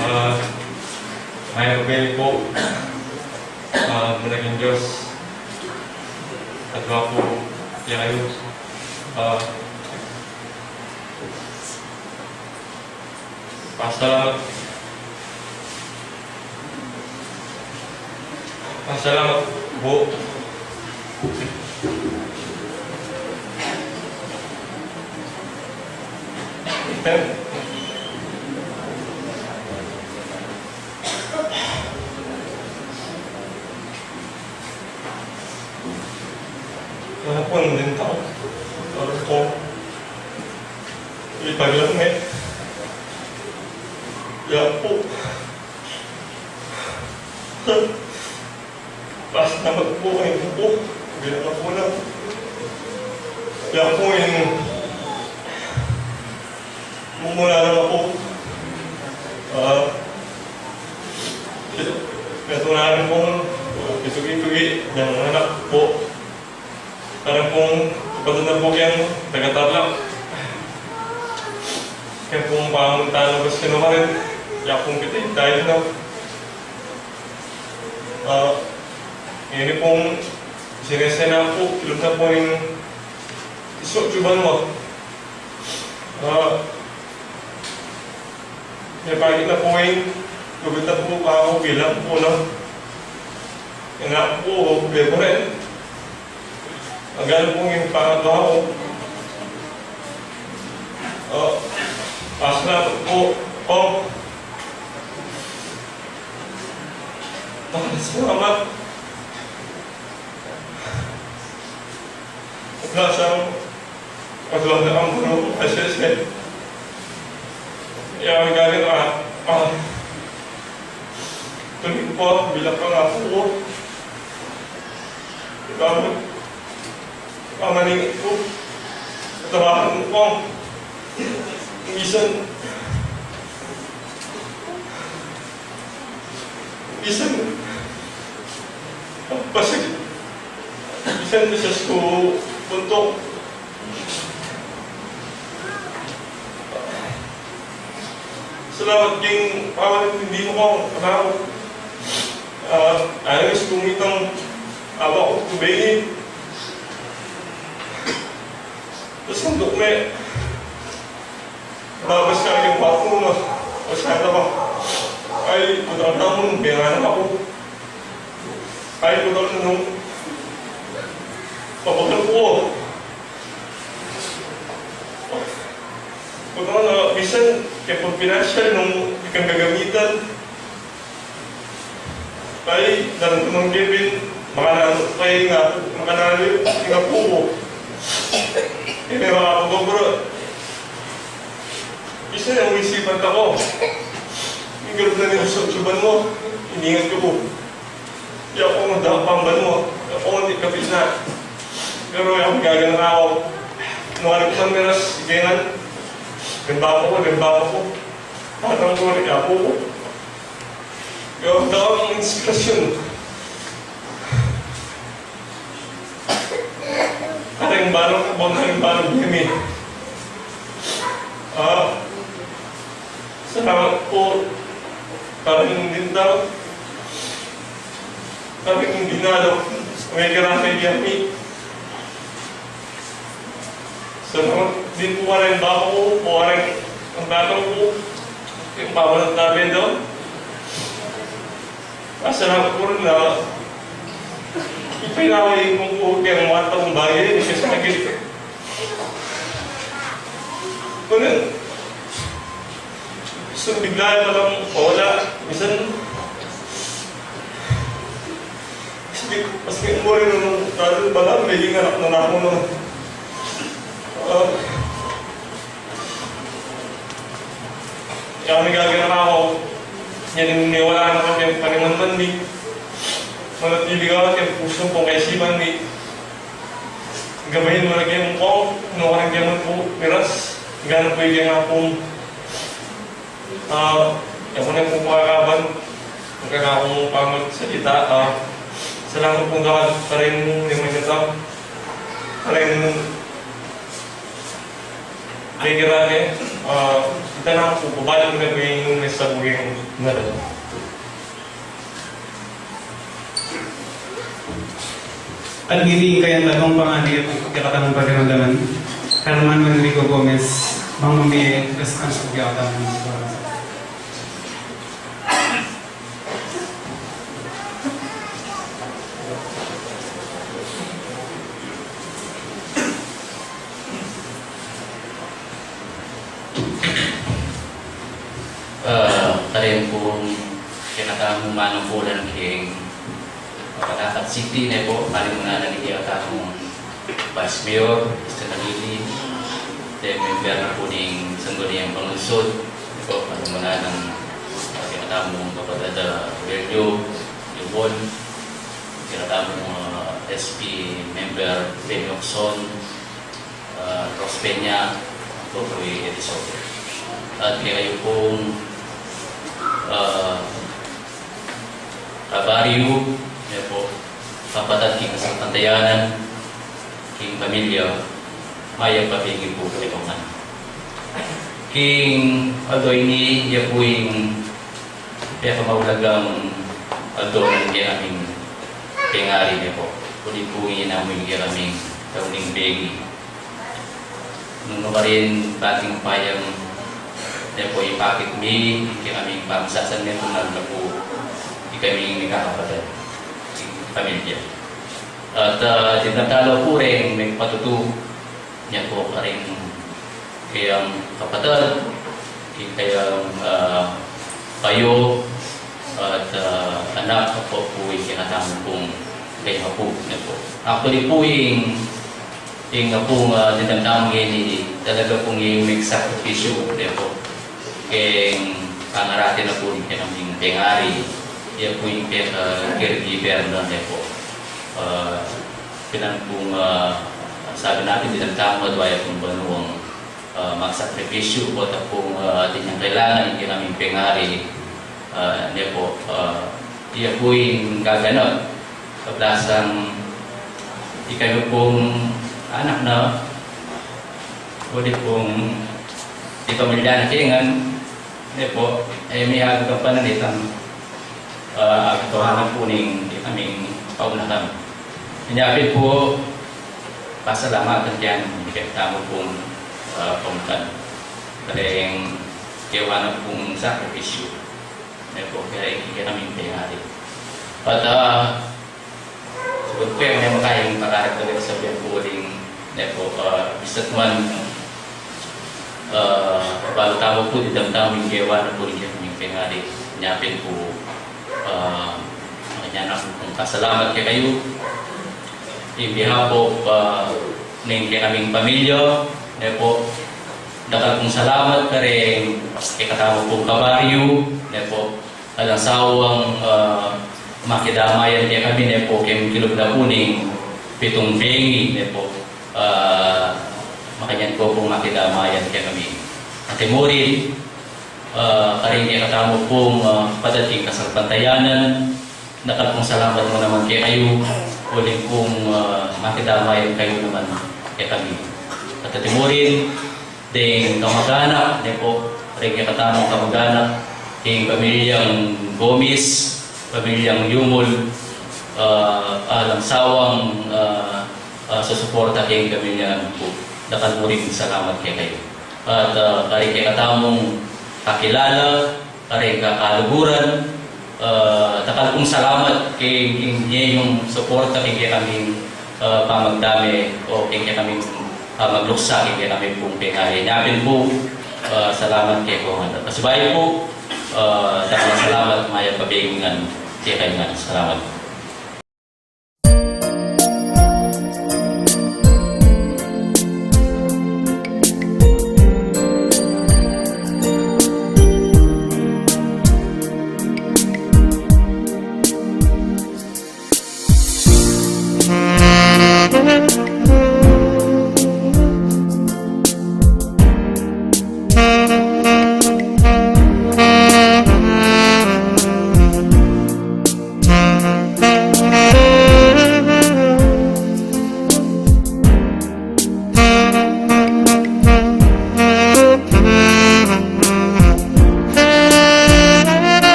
Ah, mayap a beni pu, ah, managing Dios. At wa pu, ya kayu. Ah, pasalamat. Pasalamat pu. Wala pung dintang. Wala pung ipaglang, eh. Ya pu. Pasalamat pu, ay pu. Bilang na pu na. Ya pu, ing mumula na pu. Ah, ito na rin pung pitugi-tugi ng anak pu. Kareng pung kapatid na pu keng taga-Tarlac. Keng pung pamunta na bas kinumarin. Ya pung kita tayo na. Ah, ini pung sinesena pu, kilub na pu ning isu juban mo. Ah, ya pagi na pu ing, lugud na pu pa ako bilang pu na. Ina pu, bebo rin. Agal pung ing pangatwa ku. O, pasalamat pu, Kong. Pasalamat. Pasalamat. Pasalamat ang Ginu, asese. Ya, galing, ah, ah. Tuling pu, bilang pang apu ku. Ikaw, Pamaning ku, trabaho ku, misan, misan, pasig, misan, misan ku punto. Salamat king pamaintindi mu kung, ah, ayos kung itang awa ku kubeni. Tapos ang dukme, babas ka yung baku na, o sana ba? Ay, putang namun, benganan aku. Ay, putang nung, pabakal ku. Putang na, misan, kaya pag pinasya nung ikang gagamitan, ay, naramdaman ke pin, makananu, kaya nga, makananu, nga pu ku. Ini, mga kapatid, bro. Isa yang isipan ta ku. Ing galub na ning susuban mu, iningat ku pu. Ya ku, manda pang banua. Ya ku, di kapis na. Pero ya ku, gaganaka ku. Nung ari ku man miras, ikengan. Dembako ku, dembako ku. Patang ku, ya ku. Yo, tau ing inspirasyon. Karing barung, karing barung yami. Ah, salamat pu, karing dintang, karing dinalo, may karami yami. Salamat din pu karing baku ku, karing tatang ku, ing pamanat na rin daw. Pasalamat ku rin na ipinaway mu ku keng matang bagay, ing sakit. Ngunit, so, bigla palang mawala. Misan, maski, maski mu rin nung talu, bala, may anak na namu, no? Ah, Yang nagaganakan ku, yan ing niwala na keng panimanman mi. Manatili ka keng pusu ku, keng isipan mi. Gabayan mu na keng kong, Nukarin ke man pu miras, gana pu ing kekang apung, ah, e ku ne pu pakakaban, kekang apung pamagsalita, ah, salamat pu karin, karin, di man ita, karin, kekirake, ah, ita na pu, babalik ku ne pu ing mesa pu ing ngara. At ngeni ing kayang tatung pangadi at kekatamung pakiramdaman, Herman Manrico Gomez, bang mamie response pu kekatamu. Ah, karin pung kekatamung manungkulan king Batangas City ne pu, paling una na ning kekatamung Vice Mayor, Mister Nagini, deng member na pu ning Sangguniang Pangunsud, ne pu, paling una na ning kekatamung kapatad, ah, Belio, Yubon, kekatamung, ah, S P member, Benny Locson, ah, Rose Peña, Totoy Edison. At kekayu pung, ah, kabaryu, ne pu, kapatad king kasalpantayanan, king pamilya, mayap a bengi pu kekayu ngan. King aldo ini, ya pu ing pekamaulagang aldo na ning kekaming pengari ne pu. Uli pu ing inamu ing kekaming tauling bengi. Nung nukarin bating payang ne pu ipakit mi ing kekaming pamisasan ne pu, lalo na pu ikaming mikakapatad, pamilya. At, ah, dimdam tala pu reng mipatutu ne pu karing kayang kapatad, ing kayang, ah, bayu, at, ah, anak, apo pu ing kekatamu pung kayang apu ne pu. Actually pu ing, ing apung, ah, dimdam tamu ngeni, talaga pung ing magsakripisyu ne pu keng pangarate na pu ning kekaming pengari, ya pu ing peka, ah, caregiver na ne pu. Ah, Kailangan pung, ah, sabi natin, dimdam tamu, adwa ya pung banuang, ah, magsakripisyu, o ta pung, ah, atin yang kailangan ing kekaming pengari, ah, ne pu, ah, iya pu ing gaganap. Kablasang ikami pung anak na, uli pung ipamilya na kami ngan, ne pu, e mi agagapan itang, ah, agagapan na pu ning ikaming paunakan. Inya pin pu, pasalamatan kekayu, kekatamu pung, ah, pamungkan. Kareng kewa na pung sakripisyu, ne pu, kareng kekaming pengari. At, ah, Sugud ku, e mu ne makayang pakaragdag sa sabian ku uling, ne pu, ah, bisat man, ah, balu tamu pu, dimdam tamu ing kewa na pu ning kekaming pengari. Inya pin pu, ah, makanyan ku pung pasalamat kekayu. In behalf of, ah, ning kekaming pamilya, ne pu, dakal pung salamat kareng kekatamu pung kabaryu, ne pu, alang sawang, ah, makidamayan kekami, ne pu, keng kilub na pu ning pitung bengi, ne pu, ah, makanyan ku pung makidamayan kekami. At murin, ah, kareng kekatamu pung, ah, kapatad king kasalpantayanan, dakal pung salamat mu naman kekayu, uling pung, ah, makidamayan kayu naman kekami. At murin, deng kamaganak, ne pu, reng kekatamung kamaganak, king pamilyang Gomez, pamilyang Yumul, ah, alang sawang, ah, ah, susuporta keng pamilya na pu. Dakal muring salamat kekayu. At, ah, kareng kekatamung kakilala, kareng kakaluguran, ah, dakal pung salamat keng, keng inyong suporta keng kekaming, ah, pamagdame o keng kekaming, ah, pagluksa keng kekami pung pengari. Inya pin pu, ah, salamat kekongan. Pasibayu pu, ah, dakal a salamat, mayap a bengi ngan kekayu ngan. Salamat.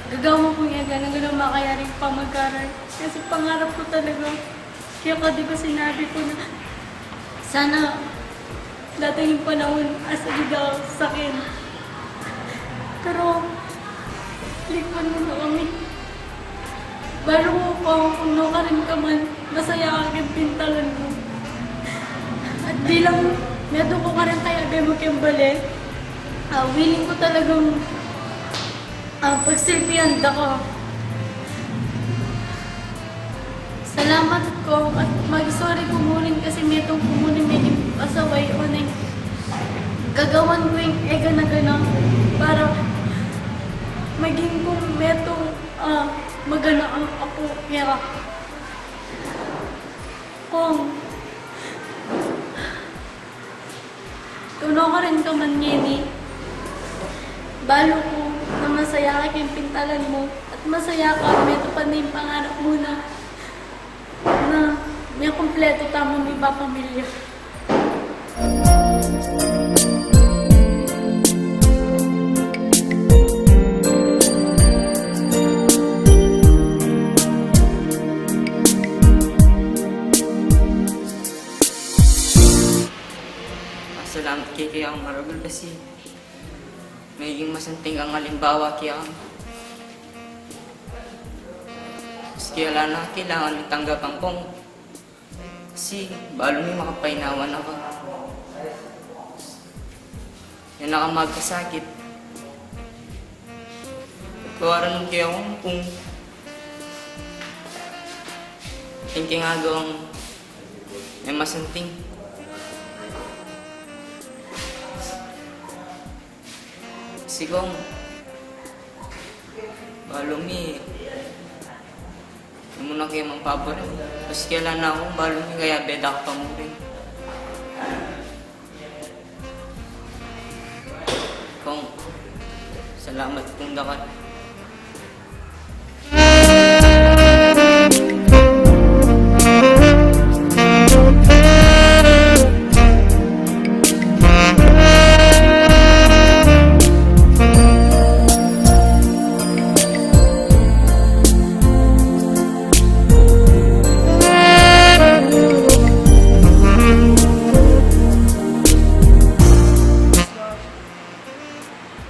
Gagawan ku ing e, gana-gana makayaring pamag-aral. Kasi pangarap ku talaga. Kaya kadi pa sinabi ku na sana dating ing panaun, asabi da sakin. Pero, likwan mu na kami. Balu ku, Kong, kung nukarin ka man, masaya ka king pintalan mu. At bilang metung ku karin kayabe mu king bale, ah, willing ku talagang, ah, pagsilbian da ka. Salamat, Kong, at mag-sorry ku mu rin kasi metung ku mu rin meging pasaway o neng gagawan ku ing e gana-gana para maging kung metung, ah, magana ang apu keka. Kong, kung nukarin ka man ngeni, balu ku na masaya ka king pintalan mu at masaya ka, metupad na ing pangarap mu na, na mekumpletu tamu mipapamilya. Salamat keka, Kong, maragul kasi meging masanting kang alimbawa keka. Maski ala na, kailangan mung tanggapan, Kong. Kasi balu mi makapainawa na ka. Yan na ka magkasakit. Kawaran mu kaya kung, kung atin keng agawang e masanting. Kasi, Kong, balu mi, e mu na ke mangpaburin. Maski ala na ku, balu mi kayabe da ka pa mu rin. Kong, salamat kung dakal.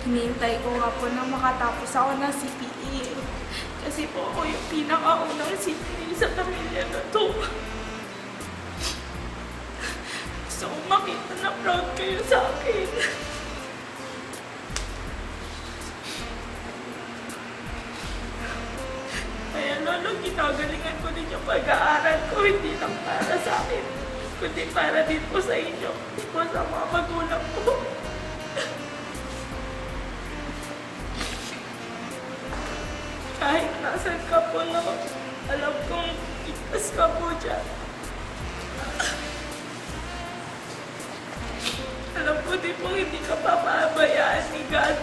Hinihintay ku nga po na makatapos ako ng C P A. Kasi po ako yung pinakaunang C P A sa pamilya na to. Gusto kong makita na proud kayo sa akin. Kaya, Lolo, ginagalingan ko din yung pag-aaral ko, hindi lang para sa akin, kundi para din po sa inyo, hindi po sa mga magulang ko. Kahit nasan ka po, Lo, alam kong ligtas ka po dyan. Alam ko din pong hindi ka papabayaan ni God.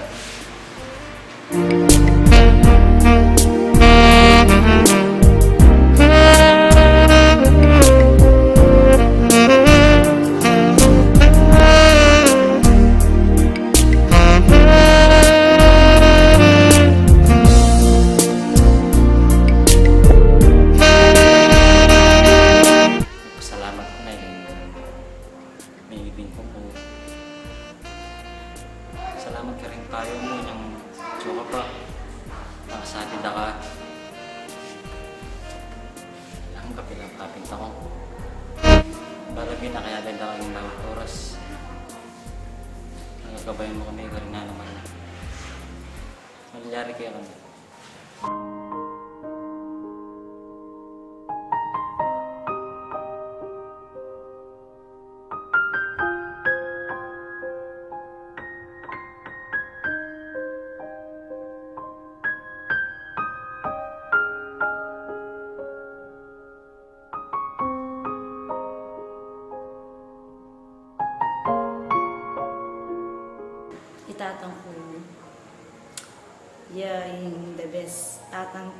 Salamat, Nay. May ibig ko po. Salamat karing payo mu, inyang tsuka pa. Nakasabi da ka. Ang kapilang kapinta ko. Balabi na kaya da ka yung bawat oras. Nagagabayan mu kami, karin na naman. Malyari kaya kami. Itatang ku. Ya ing the best tatang.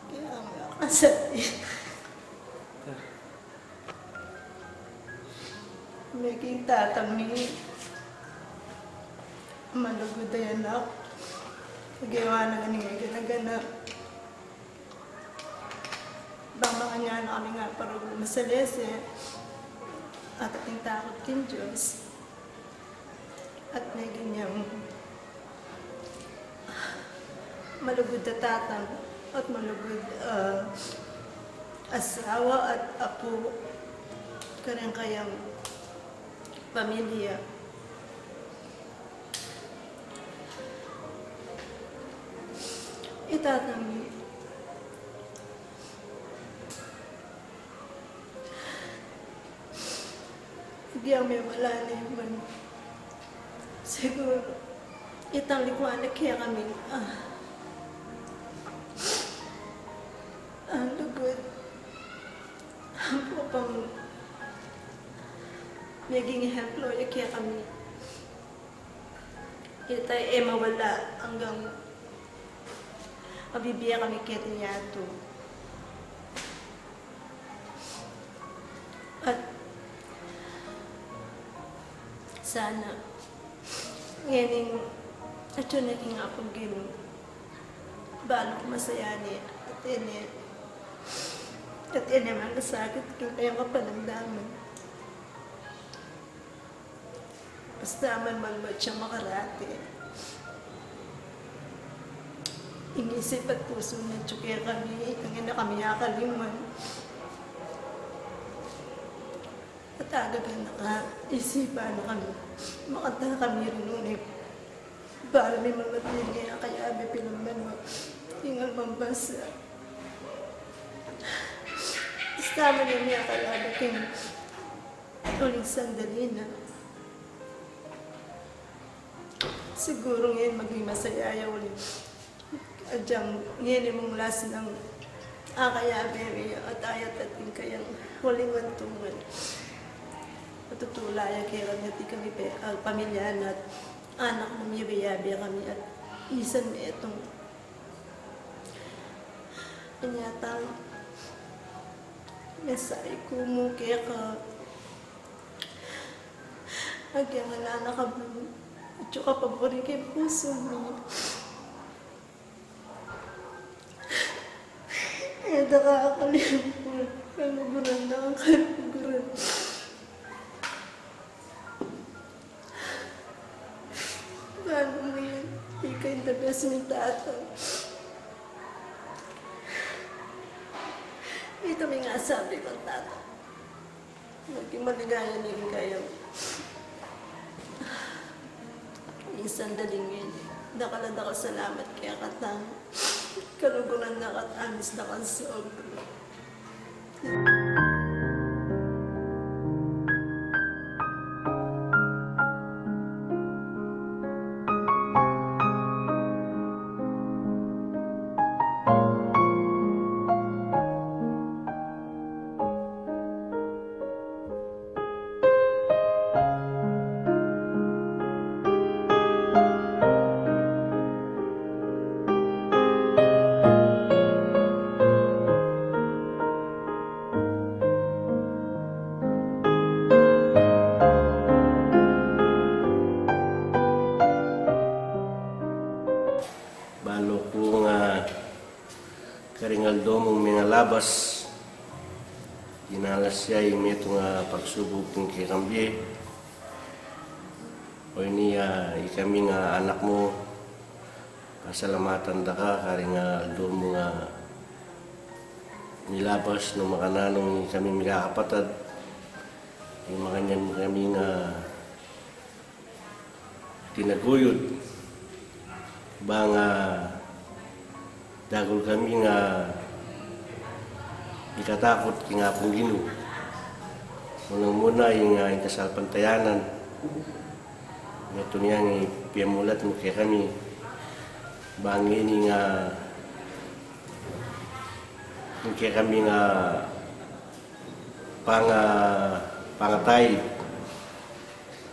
Kaya nga kasi, meging tatang mi, Malugud a anak. Gewa na ngeni ing gana-gana. Bang makanyan na kami ngan paragul masalese at ating takut king Dios. At meging yang malugud a tatang at malugud a asawa at apu karing kayang pamilya. Itatang mi. Biyang mewala ne man. Siguru itang likuan na kekami. Ah. Ang lugud. Ang pupang maging ehemplo ya kekami. Ita e mawala anggang mabibie kami keti yatu. At sana ngening atyu ne king Apung Ginu, balu ku masaya ne, at e ne, at e ne mangasakit king kayang kapanamdaman. Basta man magmatsa makarate. Ing isip at pusu na atyu kekami, ing e na kami akalingwan. At agagan na ka, isipan na kami. Makanta kami rin nune. Bala mi mamatay ne, kaya mi pinamban mo. Tingal mambasa. Basta man yung miyakalaga king uling sandali na. Siguru ngeni maging masaya ya uli. Agyang ngeni mung last nang akayabe mi at ayat atin kayang uling wantungan. Matutula ya kekami at ikami pe, ah, pamilya na at anak mu, miyabe-yabe kami at misan metung. Inyatang mensahe ku mu keka. Agyang ala na ka mu, atyu ka pa buri king pusu mi. E da ka akalingwan, kaluguran na ka, kaluguran. Banu mu yan, ika ing the best ming tata. Ita ming asabi kang tata. Maging maligaya ne ing kayang ing sandaling ini. Dakal a dakal a salamat keka, tang kaluguran na ka at amis na kang sobra. Balu ku nga karing aldo mung mengalabas, dinalas ya ing metung a pagsubuk king kekang bie. O ini, ah, ikami nga anak mu, pasalamatan da ka karing aldo mung milabas nung makananu ing ikami mikakapatad. Ing makanyan kami nga tinaguyud, bang, ah, dagul kami nga mikatakut king Apung Ginu. Munang-muna ing, ah, ing kasalpantayanan. Metung yang ipiamulat mu kekami. Bang ini nga, ing kekami nga panga-, pangataid.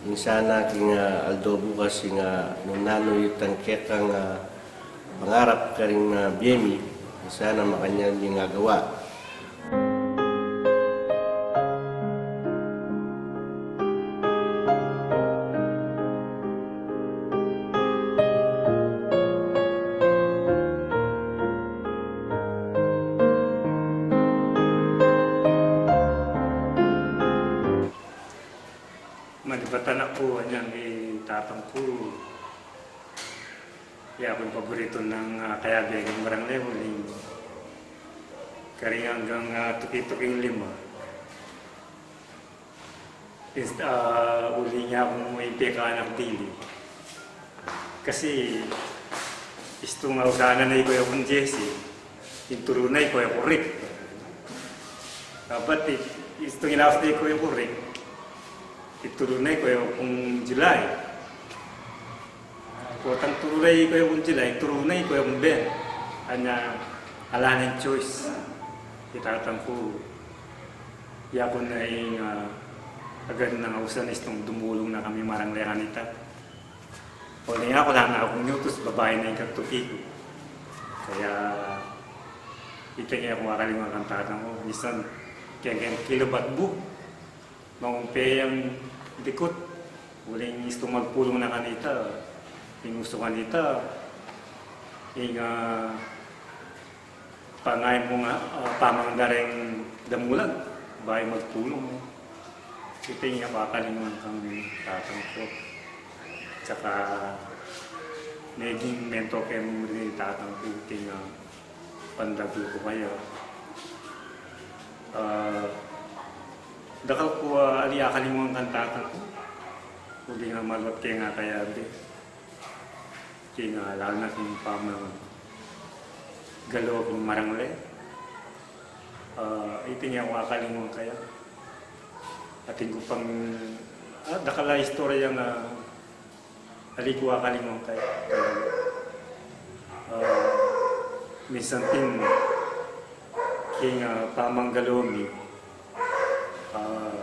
Ing sana king, ah, aldo bukas ing, ah, nung nanu itang kekang, ah, pangarap karing, ah, bie mi, ing sana makanyan ming agawa. Ku, ya pung paboritun, ah, kayabe king barangay, uling karing anggang, ah, tuki-tuking lima. Inst-, ah, uling ya pung ipekanak dili. Kasi istung ausanan na i Kuya Kung Jesse, ituru na i Kuya Kung Rick. Dapat i-, istung inaus na i Kuya Kung Rick, ituru na i Kuya Kung July. Potang turu na i Kuya Kung July, turu na i Kuya Kung Ben. Anya, ala neng choice i tatang ku. Ya ku na ing, ah, agad nang ausan, istung dumulung na kami maranglekan ita. Uling aku, ala na kung nyutus, babai na ing katuki ku. Kaya ita, e ku akalingwan kang tatang ku. Minsan keng, keng kilabat bu, mangumpe yang dikut. Uling istung magpulung na kanita, inusu kanita ing, ah, pangayam mu nga, ah, pamangdareng damulag, bayu magpulung. Ita ing e ku akalingwan kang tatang ku. Tsaka meging mentor kemu rin i tatang ku king, ah, pandagu ku kaya. Ah, dakal ku, ah, ali akalingwan kang tatang ku. Uling, ah, maluat ke nga kayabe. King, ah, lalu na king pamanggalu king marangle. Ah, ita ing e ku akalingwan kaya. Atin ku pang, ah, dakal a istorya yang, ah, ali ku akalingwan kaya. Ah, minsan pin king, ah, pamanggalu mi, ah,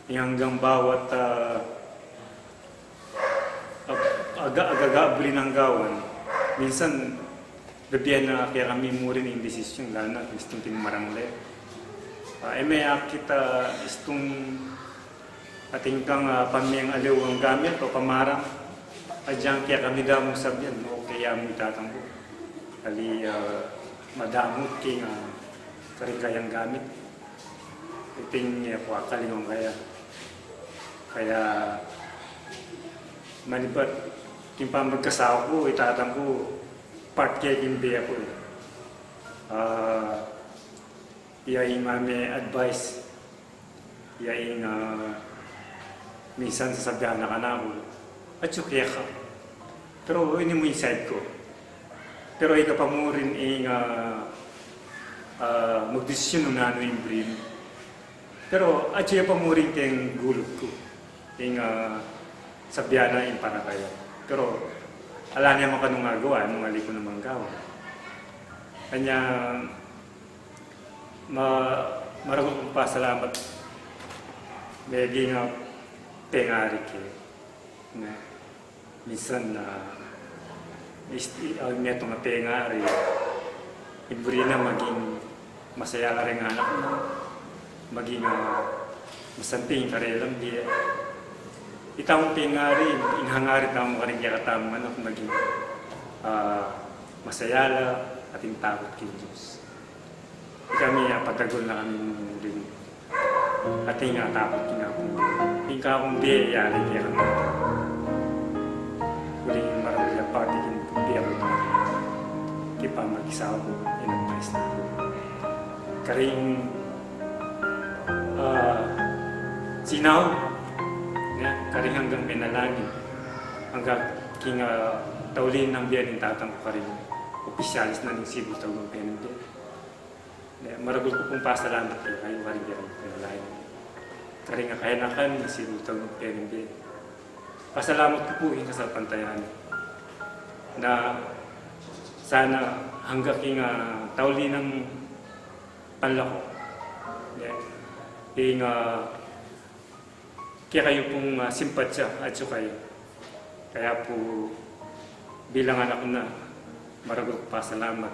ing anggang bawat, ah, ag-, aga-, agaga buri nang gawan. Minsan bibie na kekami mu rin ing desisyon, lalu na istung king marangle. Ah, e me akita istung atin kang, ah, pamengaliwang gamit o pamaram. Agyang kekami da mung sabian, o kaya mu i tatang ku, ali, ah, madamut king, ah, karing kayang gamit. Ita ing e ku akalingwan kaya. Kaya manibat king pamagkasawa ku, i tatang ku, part ke king bie ku, e. Ah, ya ing mame advice, ya ing, ah, minsan sasabian na kanaku, atyu keka. Pero ini mu ing side ku. Pero ika pa mu rin ing, ah, ah, magdesisyon nung nanu ing buri mu. Pero atyu ya pa mu rin keng gulut ku ing, ah, sabian na ing panataya. Pero ala ne makanung agawa, nung ali ku namang gawa. Kanya, ma-, maragul kung pasalamat meging, ah, pengari ke, ne. Minsan, ah, isti-, ah, metung a pengari, ing buri na maging masaya la ring anak na, maging, ah, masanting karelang bie. Ita mung pengari, ing hangarit tamu karing kekatamung anak, maging, ah, masaya la at ing takut king Dios. Ikami, ah, patagul na kami rin. Atin ing takut king Apu. Ing kakung bie, yari kekami. Uling maragul ya parti king bie ku, king pamakisawa ku, in-advise na ku karing, ah, sinaun, ne, karing anggang menalangin, angga king, ah, tauli nang bie ning tatang ku karing opisyalis na ning Cebu Tagumpay ning Bie. Ne, maragul ku pung pasalamat kekayu karing bie kung penalain, karing kayanakan ning Cebu Tagumpay ning Bie. Pasalamat ku pu king kasalpantayanan na sana angga king, ah, tauli nang panlaku, ne, king, ah, kekayu pung, ah, simpatya atyu kayu. Kaya pu bilang anak na, maragul ku pasalamat.